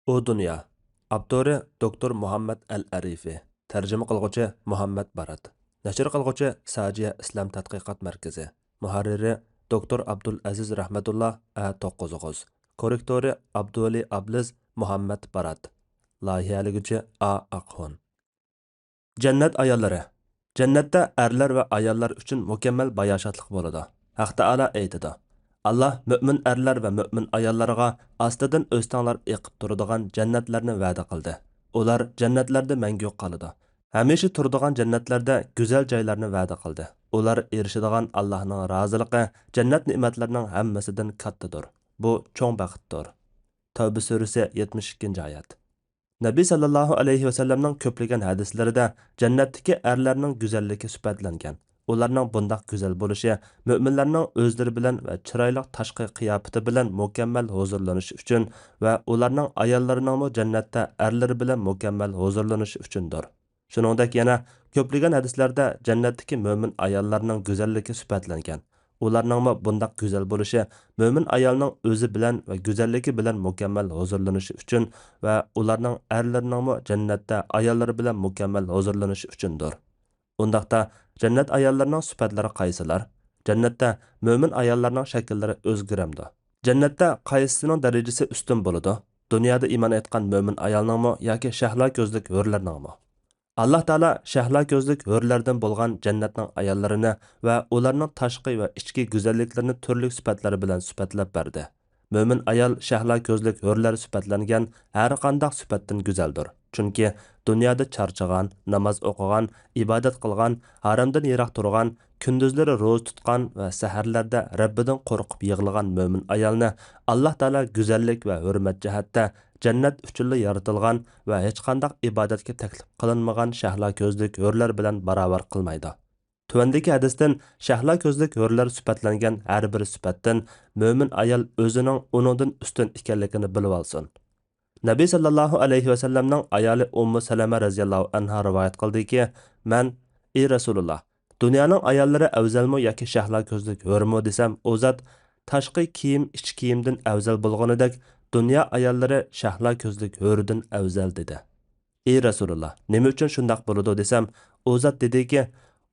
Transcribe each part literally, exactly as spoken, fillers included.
ئۇ دۇنيا. ئاپتورى دوكتور مۇھەممەد ئەل ئەرىفى. تەرجىمە قىلغۇچى مۇھەممەد بارات. نەشر قىلغۇچى ساجىيە ئىسلام تەتقىقات مەركىزى. مۇھەررىرى دوكتور ئابدۇلئەزىز رەھمەتۇللا ئە توققۇز ئوغۇز. كوررېكتورى ئابدۇۋەلى ئابلىز مۇھەممەد بارات. لايىھەلىگۈچى ئا ئاقخۇن. جەننەت ئاياللىرى. جەننەتتە ئەرلەر ۋە ئاياللار ئۈچۈن مۇكەممەل باياشاتلىق بولىدۇ. ھەق تائالا ئېيتىدۇ، ئاللا مۆمىن ئەرلەر ۋە مۆمىن ئاياللارغا ئاستىدىن ئۆستەڭلار ئېقىپ تۇرىدىغان جەننەتلەرنى ۋەدە قىلدى. ئۇلار جەننەتلەردە مەڭگۈ قالىدۇ. ھەمىشە تۇرىدىغان جەننەتلەردە گۈزەل جايلارنى ۋەدە قىلدى. ئۇلار ئېرىشىدىغان ئاللانىڭ رازىلىقى، جەننەت نېمەتلىرىنىڭ ھەممىسىدىن كاتتىدۇر. بۇ چوڭ بەختتۇر. تەۋبە سۈرىسى، يەتمىش ئىككىنچى ئايەت. نەبى ساللاللاھۇ ئەلەيھى ۋەسەللەمنىڭ كۆپلىگەن ھەدىسلىرىدە جەننەتتىكى ئەرلەرنىڭ گۈزەللىكى سۈپەتلەنگەن. ئۇلارنىڭ بۇنداق گۈزەل بولۇشى مۆمىنلەرنىڭ ئۆزلىرى بىلەن ۋە چىرايلىق تاشقى قىياپىتى بىلەن مۇكەممەل ھۇزۇرلىنىشى ئۈچۈن ۋە ئۇلارنىڭ ئاياللىرىنىڭمۇ جەننەتتە ئەرلىرى بىلەن مۇكەممەل ھۇزۇرلىنىشى ئۈچۈندۇر. شۇنىڭدەك يەنە كۆپلىگەن ھەدىسلەردە جەننەتتىكى مۆمىن ئاياللارنىڭ گۈزەللىكى سۈپەتلەنگەن. ئۇلارنىڭمۇ بۇنداق گۈزەل بولۇشى مۆمىن ئايالنىڭ ئۆزى بىلەن ۋە گۈزەللىكى بىلەن مۇكەممەل ھۇزۇرلىنىشى ئۈچۈن ۋە ئۇلارنىڭ ئەرلىرىنىڭمۇ جەننەتتە ئاياللىرى بىلەن مۇكەممەل ھۇزۇرلىنىشى ئۈچۈندۇر. ئۇنداقتا، جەننەت ئاياللىرىنىڭ سۈپەتلىرى قايسىلار؟ جەننەتتە مۆمىن ئاياللارنىڭ شەكىللىرى ئۆزگىرەمدۇ؟ جەننەتتە قايسىسىنىڭ دەرىجىسى ئۈستۈن بولىدۇ؟ دۇنيادا ئىمان ئېيتقان مۆمىن ئايالنىڭمۇ ياكى شەھلا كۆزلۈك ھۆرلەرنىڭمۇ؟ ئاللا تائالا شەھلا كۆزلۈك ھۆرلەردىن بولغان جەننەتنىڭ ئاياللىرىنى ۋە ئۇلارنىڭ تاشقى ۋە ئىچكى گۈزەللىكلىرىنى تۈرلۈك سۈپەتلەر بىلەن سۈپەتلەپ بەردى. مۆمىن ئايال شەھلا كۆزلۈك ھۆرلەر سۈپەتلەنگەن ھەر قانداق سۈپەتتىن گۈزەلدۇر. چۈنكى دۇنيادا چارچىغان، ناماز ئوقۇغان، ئىبادەت قىلغان، ھارامدىن يىراق تۇرغان، كۈندۈزلىرى روزا تۇتقان ۋە سەھەرلەردە رەببىدىن قورقۇپ يىغلىغان مۆمىن ئايالنى ئاللا تائالا گۈزەللىك ۋە ھۆرمەت جەھەتتە جەننەت ئۈچۈنلا يارىتىلغان ۋە ھېچقانداق ئىبادەتكە تەكلىپ قىلىنمىغان شەھلا كۆزلۈك ھۆرلەر بىلەن باراۋەر قىلمايدۇ. تۆۋەندىكى ھەدىستىن شەھلا كۆزلۈك ھۆرلەر سۈپەتلەنگەن ھەر بىر سۈپەتتىن مۆمىن ئايال ئۆزىنىڭ ئۇنىڭدىن ئۈستۈن ئىكەنلىكىنى بىلىۋالسۇن. نەبى ساللاللاھۇ ئەلەيھى ۋەسەللەمنىڭ ئايالى ئۇممۇ سەلەمە رەزىياللاھۇ ئەنھا رىۋايەت قىلدىكى، مەن، ئى رەسۇلۇللا، دۇنيانىڭ ئاياللىرى ئەۋزەلمۇ ياكى شەھلا كۆزلۈك ھۆرمۇ دېسەم، ئۇ زات، تاشقى كىيىم ئىچ كىيىمدىن ئەۋزەل بولغىنىدەك، دۇنيا ئاياللىرى شەھلا كۆزلۈك ھۆردىن ئەۋزەل دېدى. ئى رەسۇلۇللا، نېمە ئۈچۈن شۇنداق بولىدۇ دېسەم، ئۇ زات دېدىكى،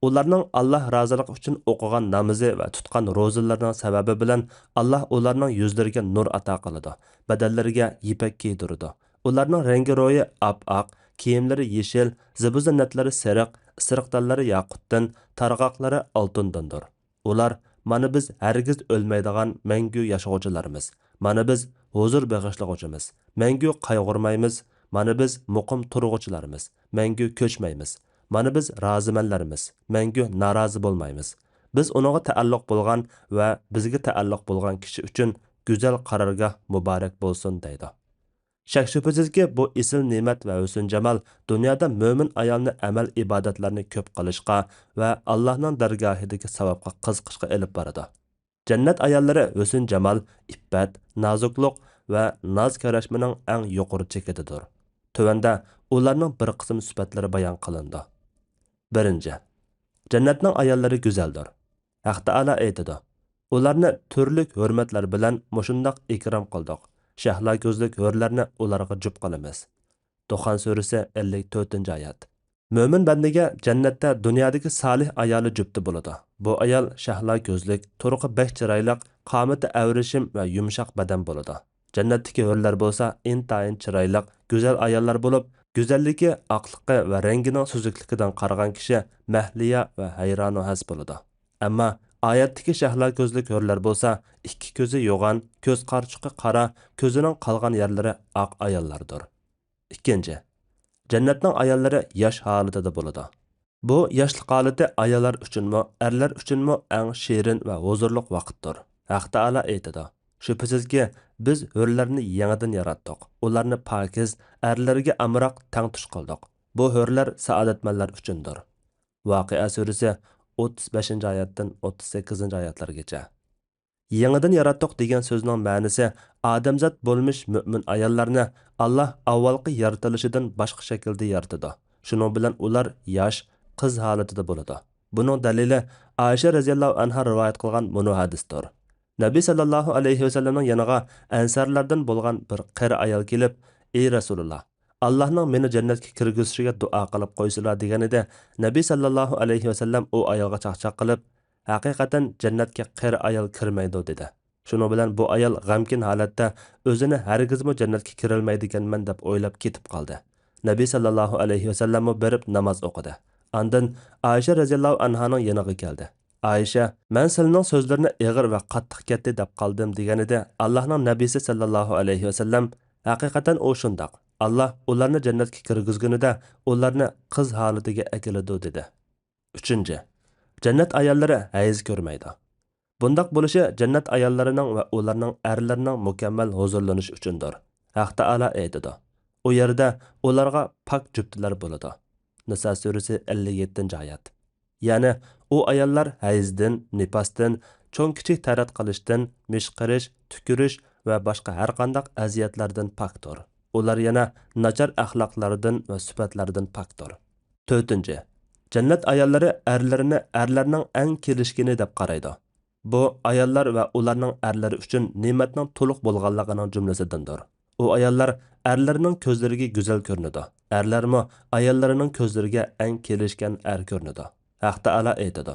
ئۇلارنىڭ ئاللا رازىلىقى ئۈچۈن ئوقۇغان نامىزى ۋە تۇتقان روزىلىرىنىڭ سەۋەبى بىلەن ئاللا ئۇلارنىڭ يۈزلىرىگە نۇر ئاتا قىلىدۇ، بەدەنلىرىگە يىپەك كىيدۈرىدۇ. ئۇلارنىڭ رەڭگى رويى ئاپئاق، كىيىملىرى يېشىل، زىبۇ زىننەتلىرى سېرىق، ئىسرىقتانلىرى ياقۇتتىن، تارغاقلىرى ئالتۇندىندۇر. ئۇلار، مانا بىز ھەرگىز ئۆلمەيدىغان مەڭگۈ ياشىغۇچىلارمىز، مانا بىز ھۇزۇر بېغىشلىغۇچىمىز، مەڭگۈ قايغۇرمايمىز، مانا بىز مۇقىم تۇرغۇچىلارمىز، مەڭگۈ كۆچمەيمىز، مانا بىز رازىمەنلەرمىز، مەڭگۈ نارازى بولمايمىز. بىز ئۇنىڭغا تەئەللۇق بولغان ۋە بىزگە تەئەللۇق بولغان كىشى ئۈچۈن گۈزەل قارارگاھ مۇبارەك بولسۇن دەيدۇ. شەك-شۈبھىسىزكى، بۇ ئېسىل نېمەت ۋە ھۆسن-جامال دۇنيادا مۆمىن ئايالنى ئەمەل ئىبادەتلەرنى كۆپ قىلىشقا ۋە ئاللاھنىڭ دەرگاھىدىكى ساۋابقا قىزىقىشقا ئېلىپ بارىدۇ. جەننەت ئاياللىرى ھۆسن-جامال، ئىپپەت، نازۇكلۇق ۋە ناز-كەرەشمىنىڭ ئەڭ يۇقىرى چېكىدىدۇر. تۆۋەندە ئۇلارنىڭ بىر قىسىم سۈپەتلىرى بايان قىلىنىدۇ. بىرىنچى، جەننەتنىڭ ئاياللىرى گۈزەلدۇر. ھەق تائالا ئېيتىدۇ، ئۇلارنى تۈرلۈك ھۆرمەتلەر بىلەن مۇشۇنداق ئىكرام قىلدۇق، شەھلا كۆزلۈك ھۆرلەرنى ئۇلارغا جۈپ قىلىمىز. دۇخان سۈرىسى، ئەللىك تۆتىنچى ئايەت. مۆمىن بەندىگە جەننەتتە دۇنيادىكى سالىھ ئايالى جۈپتى بولىدۇ. بۇ ئايال شەھلا كۆزلۈك، تۇرقى بەك چىرايلىق، قامىتى ئەۋرىشىم ۋە يۇمشاق بەدەن بولىدۇ. جەننەتتىكى ھۆرلەر بولسا ئىنتايىن چىرايلىق، گۈزەل ئاياللار بولۇپ، گۈزەللىكى، ئاقلىقى ۋە رەڭگىنىڭ سۈزۈكلۈكىدىن قارىغان كىشى مەھلىيا ۋە ھەيرانۇ ھەس بولىدۇ. ئەمما ئايەتتىكى شەھلا كۆزلۈك ھۆرلەر بولسا ئىككى كۆزى يوغان، كۆز قارىچۇقى قارا، كۆزىنىڭ قالغان يەرلىرى ئاق ئاياللاردۇر. ئىككىنچى، جەننەتنىڭ ئاياللىرى ياش ھالىتىدە بولىدۇ. بۇ ياشلىق ھالىتى ئاياللار ئۈچۈنمۇ، ئەرلەر ئۈچۈنمۇ ئەڭ شېرىن ۋە ھۇزۇرلۇق ۋاقىتتۇر. ھەق تائالا ئېيتىدۇ، شۈبھىسىزكى، بىز ھۆرلەرنى يېڭىدىن ياراتتۇق، ئۇلارنى پاكىز، ئەرلىرىگە ئامراق، تەڭتۇش قىلدۇق. بۇ ھۆرلەر سائادەتمەنلەر ئۈچۈندۇر. ۋاقىئە سۈرىسى، ئوتتۇز بەشىنچى ئايەتتىن ئوتتۇز سەككىزىنچى ئايەتلەرگىچە. يېڭىدىن ياراتتۇق دېگەن سۆزنىڭ مەنىسى، ئادەمزات بولمىش مۆمىن ئاياللارنى ئاللا ئاۋۋالقى يارىتىلىشىدىن باشقا شەكىلدە يارىتىدۇ. شۇنىڭ بىلەن ئۇلار ياش، قىز ھالىتىدە بولىدۇ. بۇنىڭ دەلىلى ئائىشە رەزىياللاھۇ ئەنھا رىۋايەت قىلغان مۇنۇ ھەدىستۇر. نەبى سەللەللاھۇ ئەلەيھى ۋەسەللەمنىڭ يېنىغا ئەنسارلاردىن بولغان بىر قېرى ئايال كېلىپ، ئى رەسۇلۇللا، ئاللاھنىڭ مېنى جەننەتكە كىرگۈزۈشىگە دۇئا قىلىپ قويسىلا دېگىنىدە، نەبى سەللەللاھۇ ئەلەيھى ۋەسەللەم ئۇ ئايالغا چاقچاق قىلىپ، ھەقىقەتەن جەننەتكە قېرى ئايال كىرمەيدۇ دېدى. شۇنىڭ بىلەن بۇ ئايال غەمكىن ھالەتتە ئۆزىنى ھەرگىزمۇ جەننەتكە كىرەلمەيدىكەنمەن دەپ ئويلاپ كېتىپ قالدى. نەبى سەللەللاھۇ ئەلەيھى ۋەسەللەممۇ بېرىپ ناماز ئوقۇدى. ئاندىن ئائىشە رەزىياللاھۇ ئەنھانىڭ يېنىغا كەلدى. ئائىشە، مەن سىلىنىڭ سۆزلىرىنى ئېغىر ۋە قاتتىق كەتتى دەپ قالدىم دېگەنىدە، ئاللاھنىڭ نەبىسى سەللەللاھۇ ئەلەيھى ۋەسەللەم، ھەقىقەتەن ئۇ شۇنداق. ئاللاھ ئۇلارنى جەننەتكە كىرگۈزگىنىدە ئۇلارنى قىز ھالىتىگە ئەكېلىدۇ دېدى. ئۈچىنچى، جەننەت ئاياللىرى ھەيز كۆرمەيدۇ. بۇنداق بولۇشى جەننەت ئاياللىرىنىڭ ۋە ئۇلارنىڭ ئەرلىرىنىڭ مۇكەممەل ھۇزۇرلىنىشى ئۈچۈندۇر. ھەق تائالا ئېيتىدۇ، ئۇ يەردە ئۇلارغا پاك جۈپتىلەر بولىدۇ. نىسا سۈرىسى ئەللىك يەتتىنچى ئايەت. يەنى ئۇ ئاياللار ھەيزدىن، نىپاستىن، چوڭ-كىچىك تەرەت قىلىشتىن، مىشقىرىش، تۈكۈرۈش ۋە باشقا ھەرقانداق ئەزىيەتلەردىن پاكتۇر. ئۇلار يەنە ناچار ئەخلاقلاردىن ۋە سۈپەتلەردىن پاكتۇر. تۆتىنچى، جەننەت ئاياللىرى ئەرلىرىنى ئەرلەرنىڭ ئەڭ كېلىشكىنى دەپ قارايدۇ. بۇ ئاياللار ۋە ئۇلارنىڭ ئەرلىرى ئۈچۈن نېمەتنىڭ تولۇق بولغانلىقىنىڭ جۈملىسىدىندۇر. ئۇ ئاياللار ئەرلىرىنىڭ كۆزلىرىگە گۈزەل كۆرۈنىدۇ. ئەرلەرمۇ ئاياللىرىنىڭ كۆزلىرىگە ئەڭ كېلىشكەن ئەر كۆرۈنىدۇ. ھەق تائالا ئېيتىدۇ،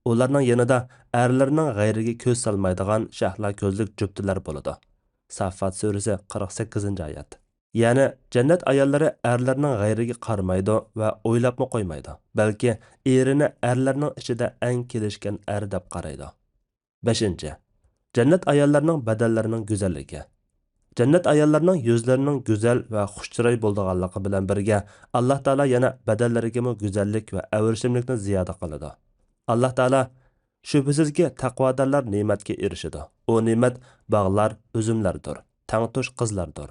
ئۇلارنىڭ يېنىدا ئەرلىرىنىڭ غەيرىگە كۆز سالمايدىغان شەھلا كۆزلۈك جۈپتىلەر بولىدۇ. ساففات سۈرىسى قىرىق سەككىزىنچى ئايەت. يەنى جەننەت ئاياللىرى ئەرلىرىنىڭ غەيرىگە قارىمايدۇ ۋە ئويلاپمۇ قويمايدۇ، بەلكى ئېرىنى ئەرلەرنىڭ ئىچىدە ئەڭ كېلىشكەن ئەر دەپ قارايدۇ. بەشىنچى، جەننەت ئاياللىرىنىڭ بەدەنلىرىنىڭ گۈزەللىكى. جەننەت ئاياللىرىنىڭ يۈزلىرىنىڭ گۈزەل ۋە خۇشچىراي بولىدىغانلىقى بىلەن بىرگە، ئاللاھ تائالا يەنە بەدەنلىرىگىمۇ گۈزەللىك ۋە ئەۋرىشىملىكنى زىيادە قىلىدۇ. ئاللاھ تائالا، شۈبھىسىزكى، تەقۋادارلار نېمەتكە ئېرىشىدۇ. ئۇ نېمەت باغلار، ئۈزۈملەردۇر، تەڭتۇش قىزلاردۇر.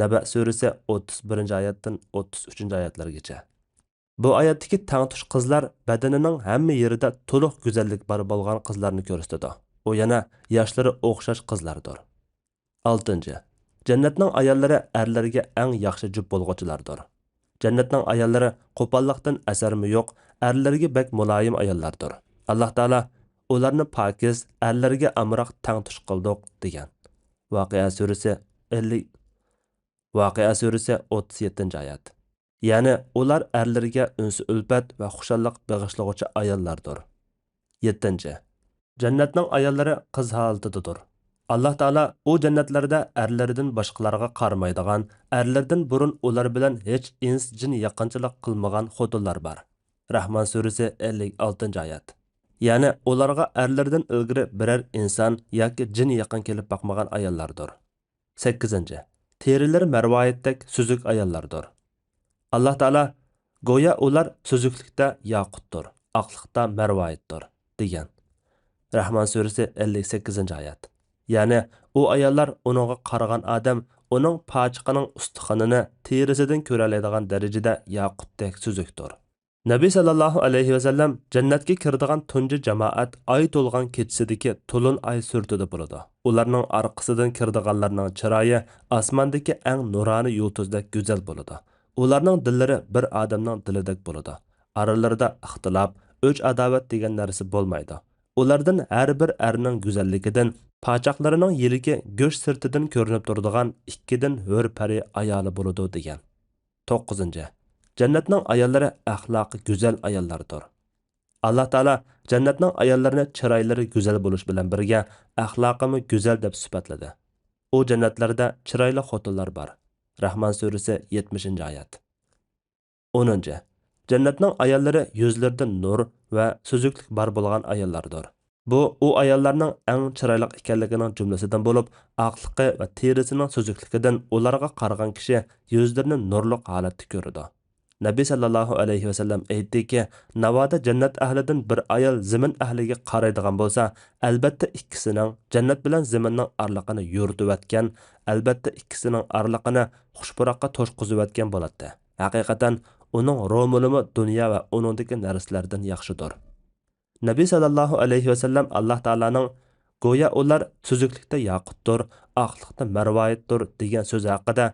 نەبە سۈرىسى ئوتتۇز بىرىنچى ئايەتتىن ئوتتۇز ئۈچىنچى ئايەتلەرگىچە. بۇ ئايەتتىكى تەڭتۇش قىزلار بەدىنىنىڭ ھەممە يېرىدە تولۇق گۈزەللىك بار بولغان قىزلارنى كۆرسىتىدۇ. ئۇ يەنە ياشلىرى ئوخشاش قىزلاردۇر. ئالتىنچى، جەننەتنىڭ ئاياللىرى ئەرلىرىگە ئەڭ ياخشى جۈپ بولغۇچىلاردۇر. جەننەتنىڭ ئاياللىرى قوپاللىقتىن ئەسەرمۇ يوق، ئەرلىرىگە بەك مۇلايىم ئاياللاردۇر. ئاللاھ تائالا ئۇلارنى پاكىز، ئەرلىرىگە ئامراق تەڭتۇش قىلدۇق دېگەن. ۋاقىئە سۈرىسى ئەللىك، ۋاقىئە سۈرىسى ئوتتۇز يەتتىنچى ئايەت. يەنى ئۇلار ئەرلىرىگە ئۈنسى-ئۈلپەت ۋە خۇشاللىق بېغىشلىغۇچى ئاياللاردۇر. يەتتىنچى، جەننەتنىڭ ئاياللىرى قىز ھالىتىدىدۇر. ئاللاھ تائالا ئۇ جەننەتلەردە ئەرلىرىدىن باشقىلارغا قارىمايدىغان، ئەرلىرىدىن بۇرۇن ئۇلار بىلەن ھېچ ئىنس-جىن يېقىنچىلىق قىلمىغان خوتۇنلار بار. رەھمان سۈرىسى ئەللىك ئالتىنچى ئايەت. يەنى ئۇلارغا ئەرلىرىدىن ئىلگىرى بىرەر ئىنسان ياكى جىن يېقىن كېلىپ باقمىغان ئاياللاردۇر. سەككىزىنچى، تېرىلىرى مەرۋايىتتەك سۈزۈك ئاياللاردۇر. ئاللاھ تائالا، گويا ئۇلار سۈزۈكلۈكتە ياقۇتتۇر، ئاقلىقتا مەرۋايىتتۇر، دېگەن. رەھمان سۈرىسى ئەللىك سەككىزىنچى ئايەت. يەنى ئۇ ئاياللار ئۇنىڭغا قارىغان ئادەم ئۇنىڭ پاچىقىنىڭ ئۇستىخىنىنى تېرىسىدىن كۆرەلەيدىغان دەرىجىدە ياقۇتتەك سۈزۈكتۇر. نەبى سەللەللاھۇ ئەلەيھى ۋەسەللەم، جەننەتكە كىرىدىغان تۇنجى جامائەت ئاي تولغان كېچىسىدىكى تولۇن ئاي سۈرىتىدە بولىدۇ. ئۇلارنىڭ ئارقىسىدىن كىرىدىغانلارنىڭ چىرايى ئاسماندىكى ئەڭ نۇرانە يۇلتۇزدەك گۈزەل بولىدۇ. ئۇلارنىڭ دىللىرى بىر ئادەمنىڭ دىلىدەك بولىدۇ. ئارىلىرىدا ئىختىلاپ، ئۆچ-ئاداۋەت دېگەن نەرسە بولمايدۇ. ئۇلاردىن ھەر بىر ئەرنىڭ گۈزەللىكىدىن، پاچاقلىرىنىڭ يىلىكى گۆش سىرتىدىن كۆرۈنۈپ تۇرىدىغان ئىككىدىن ھۆر پەرى ئايالى بولىدۇ، دېگەن. توققۇزىنچى، جەننەتنىڭ ئاياللىرى ئەخلاقى گۈزەل ئاياللاردۇر. ئاللاھ تائالا جەننەتنىڭ ئاياللىرىنى چىرايلىرى گۈزەل بولۇش بىلەن بىرگە، ئەخلاقىمۇ گۈزەل دەپ سۈپەتلىدى. ئۇ جەننەتلەردە چىرايلىق خوتۇنلار بار. رەھمان سۈرىسى يەتمىشىنچى ئايەت. ئونىنچى، جەننەتنىڭ ئاياللىرى يۈزلىرىدە نۇر ۋە سۈزۈكلۈك بار بولغان ئاياللاردۇر. بۇ ئۇ ئاياللارنىڭ ئەڭ چىرايلىق ئىكەنلىكىنىڭ جۈملىسىدىن بولۇپ، ئاقلىقى ۋە تېرىسىنىڭ سۈزۈكلۈكىدىن ئۇلارغا قارىغان كىشى يۈزلىرىنى نۇرلۇق ھالەتتە كۆرىدۇ. نەبى سەللەللاھۇ ئەلەيھى ۋەسەللەم ئېيتتىكى، ناۋادا جەننەت ئەھلىدىن بىر ئايال زېمىن ئەھلىگە قارايدىغان بولسا، ئەلبەتتە ئىككىسىنىڭ، جەننەت بىلەن زېمىننىڭ ئارىلىقىنى يورۇتۇۋەتكەن، ئەلبەتتە ئىككىسىنىڭ ئارىلىقىنى خۇش پۇراققا توشقۇزۇۋەتكەن بولاتتى. ھەقىقەتەن ئۇنىڭ رومىلىمۇ دۇنيا ۋە ئۇنىڭدىكى نەرسىلەردىن ياخشىدۇر. نەبى سەللەللاھۇ ئەلەيھى ۋەسەللەم ئاللاھ تائالانىڭ گويا ئۇلار سۈزۈكلۈكتە ياقۇتتۇر، ئاقلىقتا مەرۋايىتتۇر دېگەن سۆزى ھەققىدە،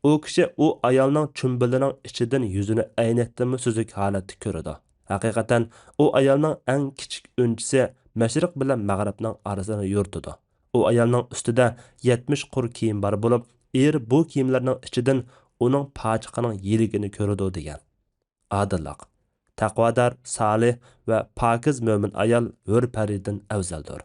ئۇ كىشى ئۇ ئايالنىڭ چۈمبىلىنىڭ ئىچىدىن يۈزىنى ئەينەكتىنمۇ سۈزۈك ھالەتتە كۆرىدۇ. ھەقىقەتەن ئۇ ئايالنىڭ ئەڭ كىچىك ئۈنچىسى مەشرىق بىلەن مەغرىبنىڭ ئارىسىنى يورۇتىدۇ. ئۇ ئايالنىڭ ئۈستىدە يەتمىش قۇر كىيىم بار بولۇپ، ئېرى بۇ كىيىملەرنىڭ ئىچىدىن ئۇنىڭ پاچىقىنىڭ يىلىكىنى كۆرىدۇ دېگەن. ئادىللىق. تەقۋادار، سالىھ ۋە پاكىز مۆمىن ئايال ھۆر پەرىدىن ئەۋزەلدۇر.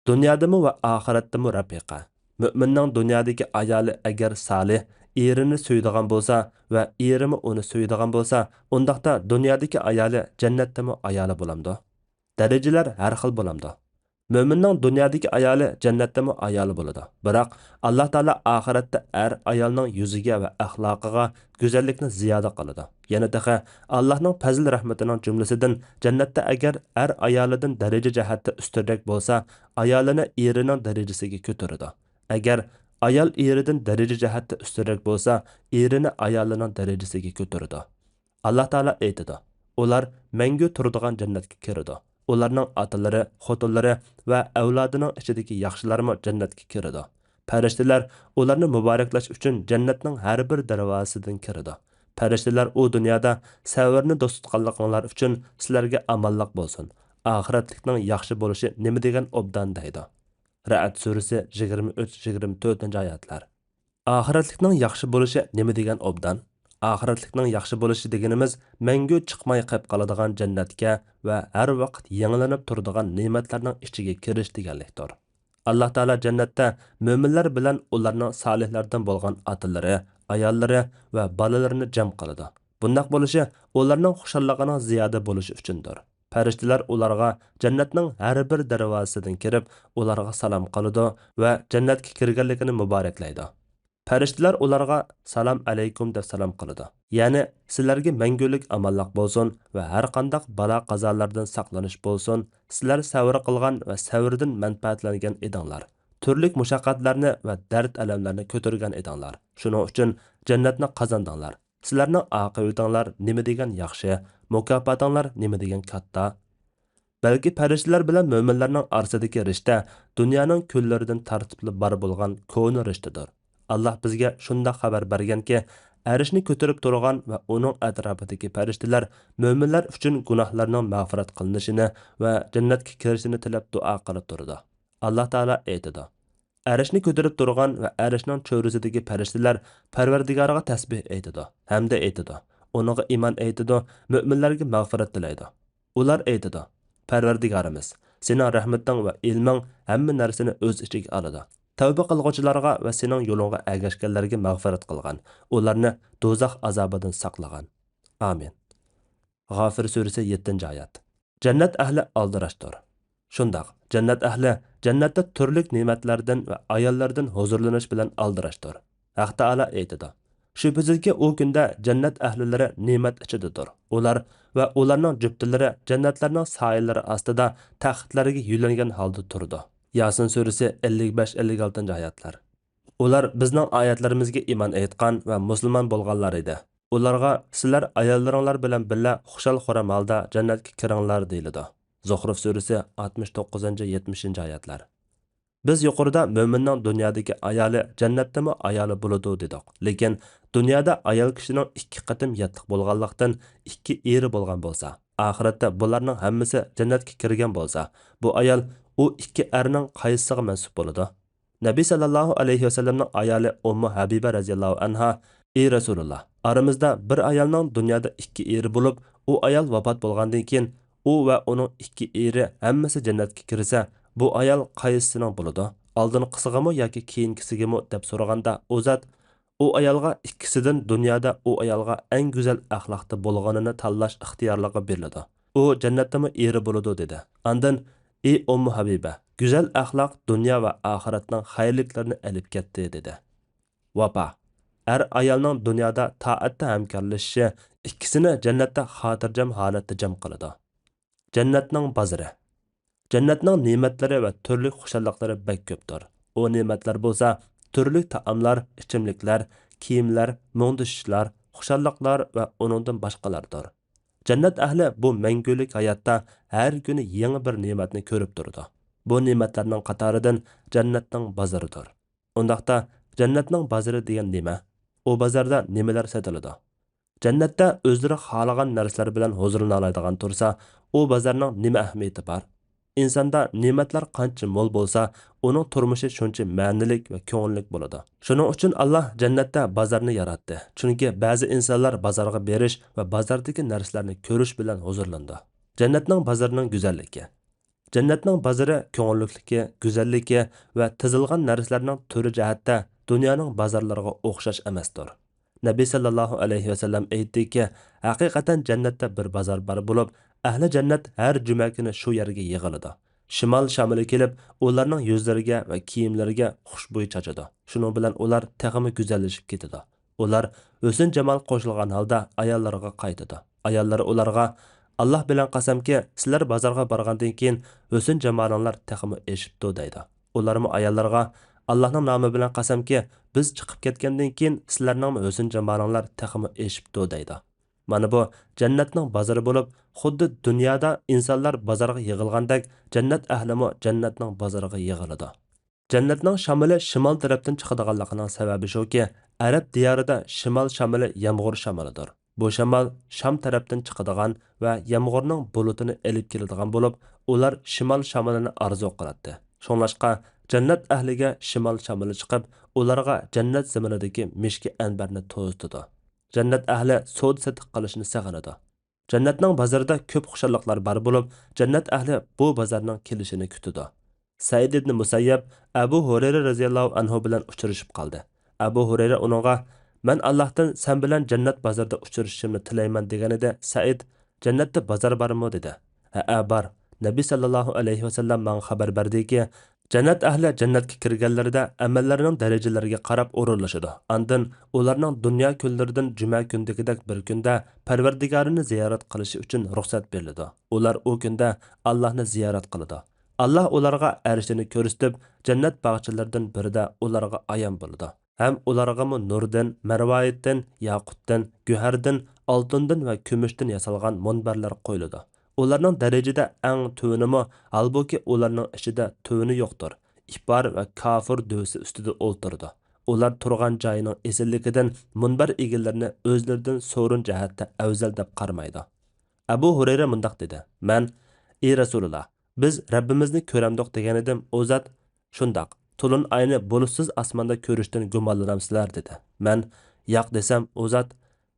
دۇنيادىمۇ ۋە ئاخىرەتتىمۇ رەپىقە. مۆمىننىڭ دۇنيادىكى ئايالى ئەگەر سالىھ، ئېرىنى سۆيىدىغان بولسا ۋە ئېرىمۇ ئۇنى سۆيىدىغان بولسا، ئۇنداقتا دۇنيادىكى ئايالى جەننەتتىمۇ ئايالى بولامدۇ؟ دەرىجىلەر ھەر خىل بولامدۇ؟ مۆمىننىڭ دۇنيادىكى ئايالى جەننەتتىمۇ ئايالى بولىدۇ. بىراق، ئاللا تائالا ئاخىرەتتە ئەر ئايالنىڭ يۈزىگە ۋە ئەخلاقىغا گۈزەللىكنى زىيادە قىلىدۇ. يەنە تېخى، ئاللانىڭ پەزىل رەھمىتىنىڭ جۈملىسىدىن، جەننەتتە ئەگەر ئەر ئايالىدىن دەرىجە جەھەتتە ئۈستۈنرەك بولسا، ئايالىنى ئېرىنىڭ دەرىجىسىگە كۆتۈرىدۇ. ئەگەر ئايال ئېرىدىن دەرىجە جەھەتتە ئۈستۈنرەك بولسا، ئېرىنى ئايالىنىڭ دەرىجىسىگە كۆتۈرىدۇ. ئاللا تائالا ئېيتىدۇ، ئۇلار مەڭگۈ تۇرىدىغان جەننەتكە كىرىدۇ. ئۇلارنىڭ ئاتىلىرى، خوتۇنلىرى ۋە ئەۋلادىنىڭ ئىچىدىكى ياخشىلارمۇ جەننەتكە كىرىدۇ. پەرىشتىلەر ئۇلارنى مۇبارەكلەش ئۈچۈن جەننەتنىڭ ھەر بىر دەرۋازىسىدىن كىرىدۇ. پەرىشتىلەر ئۇ دۇنيادا سەۋرنى دوست تۇتقانلىقىڭلار ئۈچۈن سىلەرگە ئامانلىق بولسۇن، ئاخىرەتلىكنىڭ ياخشى بولۇشى نېمە دېگەن ئوبدان دەيدۇ. رەئد سۈرىسى يىگىرمە ئۈچ، يىگىرمە تۆتىنچى ئايەتلەر. ئاخىرەتلىكنىڭ ياخشى بولۇشى نېمە دېگەن ئوبدان؟ ئاخىرەتلىكنىڭ ياخشى بولۇشى دېگىنىمىز مەڭگۈ چىقماي قېپ قالىدىغان جەننەتكە ۋە ھەر ۋاقىت يېڭىلىنىپ تۇرىدىغان نېمەتلەرنىڭ ئىچىگە كىرىش دېگەنلىكتۇر. ئاللا تائالا جەننەتتە مۆمىنلەر بىلەن ئۇلارنىڭ سالىھلاردىن بولغان ئاتىلىرى، ئاياللىرى ۋە بالىلىرىنى جەم قىلىدۇ. بۇنداق بولۇشى ئۇلارنىڭ خۇشاللىقىنىڭ زىيادە بولۇشى ئۈچۈندۇر. پەرىشتىلەر ئۇلارغا جەننەتنىڭ ھەر بىر دەرۋازىسىدىن كىرىپ، ئۇلارغا سالام قىلىدۇ ۋە جەننەتكە كىرگەنلىكىنى مۇبارەكلەيدۇ. پەرىشتىلەر ئۇلارغا «سالام ئەلەيكۇم» دەپ سالام قىلىدۇ. يەنى «سىلەرگە مەڭگۈلۈك ئامانلىق بولسۇن ۋە ھەر قانداق بالا-قازالاردىن ساقلىنىش بولسۇن، سىلەر سەۋر قىلغان ۋە سەۋردىن مەنپەئەتلەنگەن ئىدىڭلار، تۈرلۈك مۇشەققەتلەرنى ۋە دەرد-ئەلەملەرنى كۆتۈرگەن ئىدىڭلار، شۇنىڭ ئۈچۈن جەننەتنى قازاندىڭلار. سىلەرنىڭ ئاقىۋىتىڭلار نېمە دېگەن ياخشى، مۇكاپاتىڭلار نېمە دېگەن كاتتا! بەلكى پەرىشتىلەر بىلەن مۆمىنلەرنىڭ ئارىسىدىكى رىشتە دۇنيانىڭ كۈنلىرىدىن تارتىپلا بار بولغان كونا رىشتىدۇر. ئاللا بىزگە شۇنداق خەۋەر بەرگەنكى، ئەرشنى كۆتۈرۈپ تۇرغان ۋە ئۇنىڭ ئەتراپىدىكى پەرىشتىلەر مۆمىنلەر ئۈچۈن گۇناھلارنىڭ مەغپىرەت قىلىنىشىنى ۋە جەننەتكە كىرىشىنى تىلەپ دۇئا قىلىپ تۇرىدۇ. ئاللا تائالا ئېيتىدۇ، ئەرشنى كۆتۈرۈپ تۇرغان ۋە ئەرشنىڭ چۆرىسىدىكى پەرىشتىلەر پەرۋەردىگارىغا تەسبىھ ئېيتىدۇ ھەمدە ئېيتىدۇ، ئۇنىڭغا ئىمان ئېيتىدۇ، مۆمىنلەرگە مەغپىرەت تىلەيدۇ. ئۇلار ئېيتىدۇ، پەرۋەردىگارىمىز، سېنىڭ رەھمىتىڭ ۋە ئىلمىڭ ھەممە نەرسىنى ئۆز ئىچىگە ئالىدۇ. تەۋبە قىلغۇچىلارغا ۋە سېنىڭ يولۇڭغا ئەگەشكەنلەرگە مەغپىرەت قىلغىن، ئۇلارنى دوزاخ ئازابىدىن ساقلىغىن. ئامىن. غافىر سۈرىسى، يەتتىنچى ئايەت. جەننەت ئەھلى ئالدىراشتۇر. شۇنداق، جەننەت ئەھلى جەننەتتە تۈرلۈك نېمەتلەردىن ۋە ئاياللاردىن ھۇزۇرلىنىش بىلەن ئالدىراشتۇر. ھەق تائالا ئېيتىدۇ، شۈبھىسىزكى، ئۇ كۈندە جەننەت ئەھلىلىرى نېمەت ئىچىدىدۇر. ئۇلار ۋە ئۇلارنىڭ جۈپتىلىرى جەننەتلەرنىڭ سايىلىرى ئاستىدا تەختلەرگە يۆلەنگەن ھالدا تۇرىدۇ. ياسىن سۈرىسى، ئەللىك بەش، ئەللىك ئالتىنچى ئايەتلەر. ئۇلار بىزنىڭ ئايەتلىرىمىزگە ئىمان ئېيتقان ۋە مۇسۇلمان بولغانلار ئىدى. ئۇلارغا، سىلەر ئاياللىرىڭلار بىلەن بىللە خۇشال-خۇرام ھالدا جەننەتكە كىرىڭلار، دېيىلىدۇ. زۇخرۇف سۈرىسى، ئاتمىش توققۇزىنچى، يەتمىشىنچى ئايەتلەر. بىز يۇقىرىدا مۆمىننىڭ دۇنيادىكى ئايالى جەننەتتىمۇ ئايالى بولىدۇ دېدۇق. لېكىن دۇنيادا ئايال كىشىنىڭ ئىككى قېتىم ياتلىق بولغانلىقتىن، ئىككى ئېرى بولغان بولسا، ئاخىرەتتە بۇلارنىڭ ھەممىسى جەننەتكە كىرگەن بولسا، بۇ ئايال ئۇ ئىككى ئەرنىڭ قايسىسىغا مەنسۇپ بولىدۇ؟ نەبى سەللەللاھۇ ئەلەيھى ۋەسەللەمنىڭ ئايالى ئۇممۇ ھەبىبە رەزىياللاھۇ ئەنھا، ئى رەسۇلۇللا، ئارىمىزدا بىر ئايالنىڭ دۇنيادا ئىككى ئېرى بولۇپ، ئۇ ئايال ۋاپات بولغاندىن كېيىن، ئۇ ۋە ئۇنىڭ ئىككى ئېرى ھەممىسى جەننەتكە كىرسە، بۇ ئايال قايسىسىنىڭ بولىدۇ؟ ئالدىنقىسىغىمۇ ياكى كېيىنكىسىگىمۇ؟ دەپ سورىغاندا، ئۇ زات، ئۇ ئايالغا ئىككىسىدىن دۇنيادا ئۇ ئايالغا ئەڭ گۈزەل ئەخلاقتا بولغىنىنى تاللاش ئىختىيارلىقى بېرىلىدۇ. ئۇ جەننەتتىمۇ ئېرى بولىدۇ، دېدى. ئاندىن، ئى ئۇممۇ ھەبىبە، گۈزەل ئەخلاق دۇنيا ۋە ئاخىرەتنىڭ خەيرلىكلىرىنى ئېلىپ كەتتى، دېدى. ۋاپا. ئەر ئايالنىڭ دۇنيادا تائەتتە ھەمكارلىشىشى ئىككىسىنى جەننەتتە خاتىرجەم ھالەتتە جەم قىلىدۇ. جەننەتنىڭ بازىرى. جەننەتنىڭ نېمەتلىرى ۋە تۈرلۈك خۇشاللىقلىرى بەك كۆپتۇر. ئۇ نېمەتلەر بولسا تۈرلۈك تائاملار، ئىچىملىكلەر، كىيىملەر، مۇڭدىشىشلار، خۇشاللىقلار ۋە ئۇنىڭدىن باشقىلاردۇر. جەننەت ئەھلى بۇ مەڭگۈلۈك ھاياتتا ھەر كۈنى يېڭى بىر نېمەتنى كۆرۈپ تۇرىدۇ. بۇ نېمەتلەرنىڭ قاتارىدىن جەننەتنىڭ بازىرىدۇر. ئۇنداقتا، جەننەتنىڭ بازىرى دېگەن نېمە؟ ئۇ بازاردا نېمىلەر سېتىلىدۇ؟ جەننەتتە ئۆزلىرى خالىغان نەرسىلەر بىلەن ھۇزۇرلىنالايدىغان تۇرسا، ئۇ بازارنىڭ نېمە ئەھمىيىتى بار؟ ئىنساندا نېمەتلەر قانچە مول بولسا، ئۇنىڭ تۇرمۇشى شۇنچە مەنىلىك ۋە كۆڭۈللۈك بولىدۇ. شۇنىڭ ئۈچۈن ئاللا جەننەتتە بازارنى ياراتتى. چۈنكى بەزى ئىنسانلار بازارغا بېرىش ۋە بازاردىكى نەرسىلەرنى كۆرۈش بىلەن ھۇزۇرلىنىدۇ. جەننەتنىڭ بازىرىنىڭ گۈزەللىكى. جەننەتنىڭ بازىرى كۆڭۈللۈكلۈكى، گۈزەللىكى ۋە تىزىلغان نەرسىلەرنىڭ تۈرى جەھەتتە دۇنيانىڭ بازارلىرىغا ئوخشاش ئەمەستۇر. نەبى سەللەللاھۇ ئەلەيھى ۋەسەللەم ئېيتتىكى، ھەقىقەتەن جەننەتتە بىر بازار بار بولۇپ، ئەھلى جەننەت ھەر جۈمە كۈنى شۇ يەرگە يىغىلىدۇ. شىمال شامىلى كېلىپ، ئۇلارنىڭ يۈزلىرىگە ۋە كىيىملىرىگە خۇشبۇي چاچىدۇ. شۇنىڭ بىلەن ئۇلار تېخىمۇ گۈزەللىشىپ كېتىدۇ. ئۇلار ھۆسن-جامال قوشۇلغان ھالدا ئاياللىرىغا قايتىدۇ. ئاياللىرى ئۇلارغا، «ئاللا بىلەن قەسەمكى، سىلەر بازارغا بارغاندىن كېيىن ھۆسن-جامالىڭلار تېخىمۇ ئېشىپتۇ» دەيدۇ. ئۇلارمۇ ئاياللىرىغا، «ئاللانىڭ نامى بىلەن قەسەمكى، بىز چىقىپ كەتكەندىن كېيىن سىلەرنىڭمۇ ھۆسن-جامالىڭلار تېخىمۇ ئېشىپتۇ» دەيدۇ. مانا بۇ جەننەتنىڭ بازىرى بولۇپ، خۇددى دۇنيادا ئىنسانلار بازارغا يىغىلغاندەك، جەننەت ئەھلىمۇ جەننەتنىڭ بازىرىغا يىغىلىدۇ. جەننەتنىڭ شامىلى شىمال تەرەپتىن چىقىدىغانلىقىنىڭ سەۋەبى شۇكى، ئەرەب دىيارىدا شىمال شامىلى يامغۇر شامىلىدۇر. بۇ شامال شام تەرەپتىن چىقىدىغان ۋە يامغۇرنىڭ بۇلۇتىنى ئېلىپ كېلىدىغان بولۇپ، ئۇلار شىمال شامىلىنى ئارزۇ قىلاتتى. شۇڭلاشقا، جەننەت ئەھلىگە شىمال شامىلى چىقىپ، ئۇلارغا جەننەت زېمىنىدىكى مىشكى ئەنبەرنى توزۇتىدۇ. جەننەت ئەھلى سودا-سېتىق قىلىشنى سېغىنىدۇ. جەننەتنىڭ بازىرىدا كۆپ خۇشاللىقلار بار بولۇپ، جەننەت ئەھلى بۇ بازارنىڭ كېلىشىنى كۈتىدۇ. سەئىد ئىبنى مۇسەييەب ئەبۇ ھۇرەيرە رەزىياللاھۇ ئەنھۇ بىلەن ئۇچرىشىپ قالدى. ئەبۇ ھۇرەيرە ئۇنىڭغا، «مەن ئاللاھتىن سەن بىلەن جەننەت بازىرىدا ئۇچرىشىشىمنى تىلەيمەن» دېگەنىدى، سەئىد، «جەننەتتە بازار بارمۇ؟» دېدى. «ھەئە، بار. نەبى سەللەللاھۇ ئەلەيھى ۋەسەللەم ماڭا خەۋەر بەردىكى، جەننەت ئەھلى جەننەتكە كىرگەنلىرىدە ئەمەللىرىنىڭ دەرىجىلىرىگە قاراپ ئورۇنلىشىدۇ. ئاندىن ئۇلارنىڭ دۇنيا كۈنلىرىدىن جۈمە كۈنىدىكىدەك بىر كۈندە پەرۋەردىگارىنى زىيارەت قىلىشى ئۈچۈن رۇخسەت بېرىلىدۇ. ئۇلار ئۇ كۈندە ئاللاھنى زىيارەت قىلىدۇ. ئاللاھ ئۇلارغا ئەرشىنى كۆرسىتىپ، جەننەت باغچىلىرىدىن بىرىدە ئۇلارغا ئايان بولىدۇ. ھەم ئۇلارغىمۇ نۇردىن، مەرۋايىتتىن، ياقۇتتىن، گۆھەردىن، ئالتۇندىن ۋە كۈمۈشتىن ياسالغان مۇنبەرلەر قويۇلىدۇ. ئۇلارنىڭ دەرىجىدە ئەڭ تۆۋىنىمۇ، ھالبۇكى، ئۇلارنىڭ ئىچىدە تۆۋىنى يوقتۇر، ئىپار ۋە كافۇر دۆۋىسى ئۈستىدە ئولتۇرىدۇ. ئۇلار تۇرغان جايىنىڭ ئېسىللىكىدىن مۇنبەر ئىگىلىرىنى ئۆزلىرىدىن سورۇن جەھەتتە ئەۋزەل دەپ قارىمايدۇ. ئەبۇ ھۇرەيرە مۇنداق دېدى، مەن، ئى رەسۇلۇللاھ، بىز رەببىمىزنى كۆرەمدۇق دېگەنىدىم، ئۇ زات، شۇنداق، تولۇن ئاينى بۇلۇتسىز ئاسماندا كۆرۈشتىن گۇمانلىنامسىلەر دېدى. مەن، ياق دېسەم، ئۇ زات،